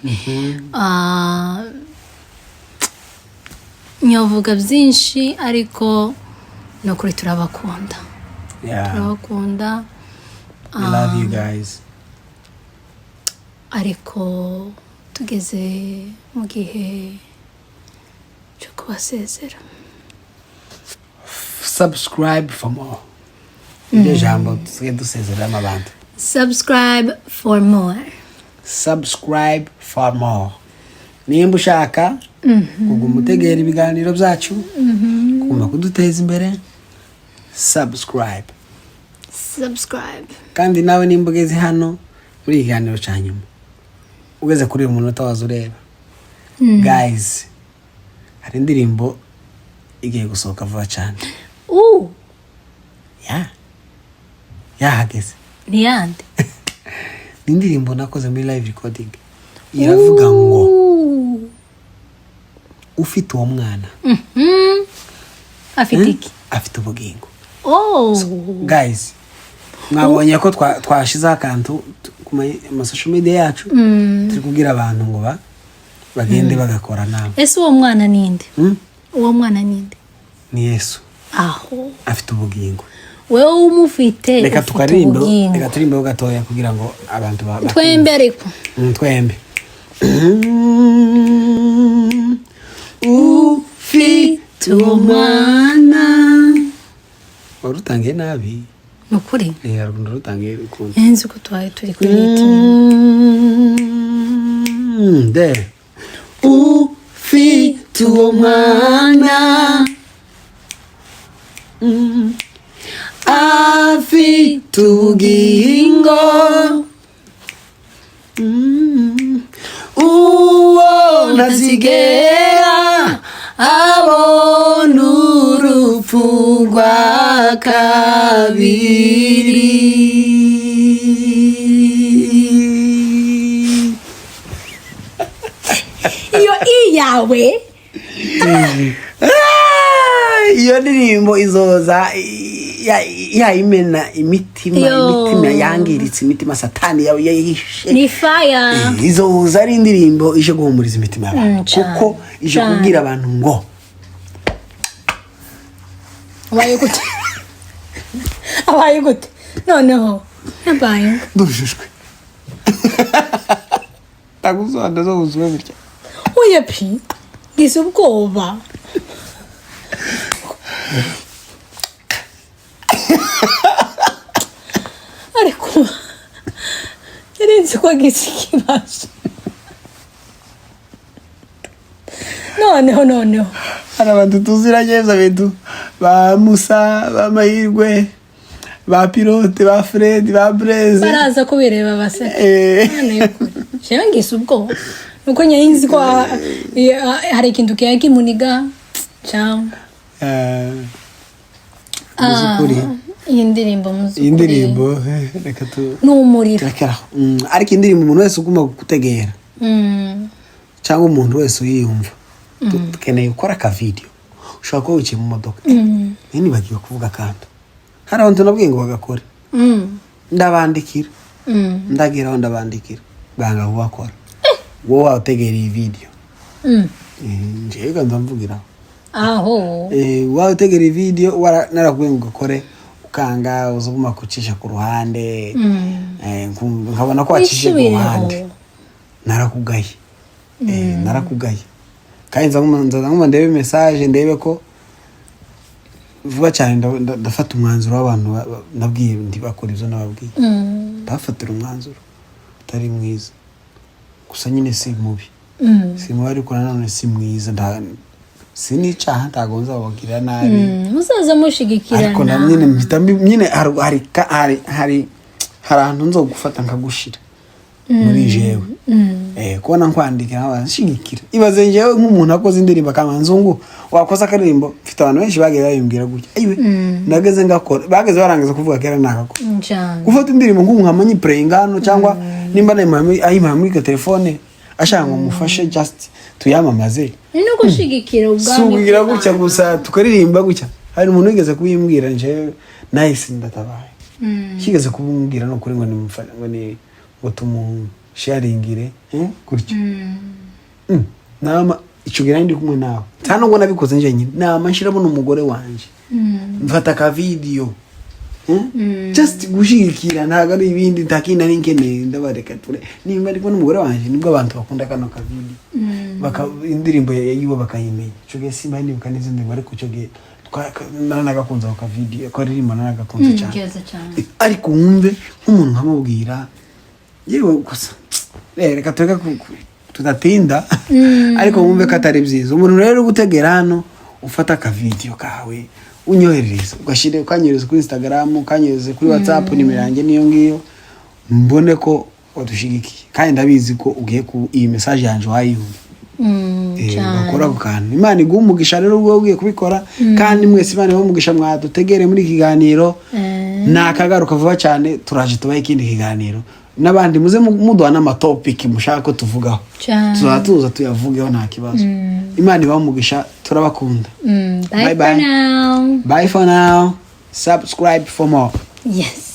Ah, nyovuga byinshi, ariko ni ukuri turabakunda. Turabakunda. We love you guys. Ariko tugeze mu gihe cyo kubasezera. Subscribe for more, iryo jambo dusigaye dusezereramo abantu. Subscribe for more. Subscribe for more. Nimba ushaka kuguma utegera ibiganiro byacu, kuguma kuduteza imbere, subscribe. Subscribe. Kandi nawe nimba ugeze hano muri iki kiganiro cya nyuma, ugeze kuri uyu munota waza ureba, guys, hari indirimbo igiye gusohoka vuba cyane. Ya, yahageze. Ni yande? Ni indirimbo nakoze muri live recording, iravuga ngo ufite uwo mwana Afite iki? Afite ubugingo. Oh. Guys, mwabonye ko twashizeho akantu ku ma social media yacu, turi kubwira abantu ngo bagende bagakora nama. Ese uwo mwana ninde? Hmm? Uwo mwana ninde? Ni Yesu. Aho. Afite ubugingo. Wewe umufite, Reka ufite tukaririmbe. ubugingo. Reka turirimbeho gatoya kugira ngo abantu Twembe ariko. Twembe. Ufite uwo mwana, wari utangiye nabi. Ni ukuri. Eh, haruguru rutangiye ukuntu. Nzi ko twari turi kuri ritime. De ufite uwo mwana, afite ubugingo. Uwo ntazigera abona urupfu rwa kabiri. Iyo iyawe. Ah, iyo ndirimbo izoza yayimena imitima. Yo. Imitima yangiritse, imitima Satani yawe yayishe. Ni fire. Izoza ari indirimbo ije guhumuriza imitima y'abantu, Cane, kuko ije cane. kubwira abantu ngo Abaye gute? Abaye gute noneho? Yabaye Ndujujwe, ndagusobanura zo buzuwe bitya. Oya pi, ngize ubwoba. Nzi ko agize ikibazo. Noneho Hari abantu tuziranye, ibyo bintu, ba Musa, ba Mahirwe, ba Pilote, ba Fred, ba Breze. Baraza kubireba baseka. Mana y'ukuri, jewe ngise ubwoba nuko nyari nzi ko hari ikintu kiba kimuniga cyangwa Muzukuri. Iyi ndirimbo muzukuri. Iyi ndirimbo, reka tu Ni umuriro. Turekeraho. Ariko indirimbo umuntu wese ugomba gutegera cyangwa umuntu wese uyiyumva, dukeneye gukora akavidiyo. Ushobora kuba wicaye mu modoka. Nibagiwe kuvuga akantu: hari abantu nabwiye ngo bagakore, ndabandikira, ndageraho ndabandikira, banga kubakora. Wowe wategera iyi video, njyewe ndamvugiraho. Aho. Wawe utegera iyi video, narakubwiye ngo ugakore ukanga, uzuguma kucisha ku ruhande. Nkabona ko wacishije ku Wisubireho. ruhande. Narakugaye. Narakugaye kandi nzaza nkuma ndebe message, ndebe ko vuba cyane ndafata umwanzuro w'abantu nabwiye ntibakora ibyo nababwiye. Ndabafatira umwanzuro utari mwiza, gusa nyine si mubi. Si mubi, ariko nanone si mwiza. Si n'icyaha, ntabwo nzababwira nabi. Muzaza mushigikirana. Ariko na nyine mpita nyine hari ahantu nzogufata nkagushira muri jewe. Kubona nkwandikira nkaba nshigikira, ibaze njyewe nk'umuntu akoze indirimbo akama nzungu wakoze akaririmbo. Mfite abantu benshi bagiye babimbwira gutya: "Ayiwe, nageze ngakora." Bageze barangiza kuvuga kera nakakora. Cyane. Gufata indirimbo nk'ubu nkama nyipureyinga hano, cyangwa nimba ayimpaye muri telefone, ashaka ngo mufashe just tuyamamaze. Ni no gushigikira Si ubwami ukugira gutya bw'Imana. gusa tukaririmba gutya. Hari umuntu wigeze kubimbwira, njyewe nahise ndatabaye. Kigeze kubimbwira, ni ukuri, ngo nimufashe, ngo ni ngo tumusharingire, gutya. Nama icyo gihe nari ndi kumwe nawe, nta nubwo nabikoze njyenyine, nama nshiramo n'umugore wanje, mfata ka video, Just gushyigikira, ntabwo ari ibindi, nta kindi nari nkeneye. Ndabareka ture nimba ndi kumwe n'umugore wanje, nibwo abantu bakunda kano ka video, indirimbo yiwe bakayimenya. Icyo gihe simba ndibuka n'izindi ndirimbo, ariko icyo gihe naranagakunze ako ka video, ko aririmba naranagakunze cyane. Keza cyane. Ariko wumve nk'umuntu nkamubwira yewe gusa, reka tureke tudatinda, ariko wumve ko atari byiza. Umuntu rero uri gutegera hano, ufata akavidiyo kawe unyoherereza, ugashyira, ukanyohereza kuri Instagram, ukanyohereza kuri WhatsApp, nimero yanjye niyo ngiyo, mbone ko wadushigikiye. Kandi ndabizi ko ugiye ku iyi message yanjye wayumva. Cyane. Ugakora ako kantu, Imana iguha umugisha. Rero ubwo ugiye kubikora, kandi mwese Imana ibahe umugisha mwadutegere muri iki kiganiro. Nakagaruka vuba cyane, turaje tubahe ikindi kiganiro n'abandi. Muze muduha n'amatopiki mushaka ko tuvugaho. Cyane. Tuzaba tuza tuyavugeho, nta kibazo. Imana ibahe umugisha, turabakunda. Bye, Bye for bye. now. Bye for now, subscribe for more. Yes.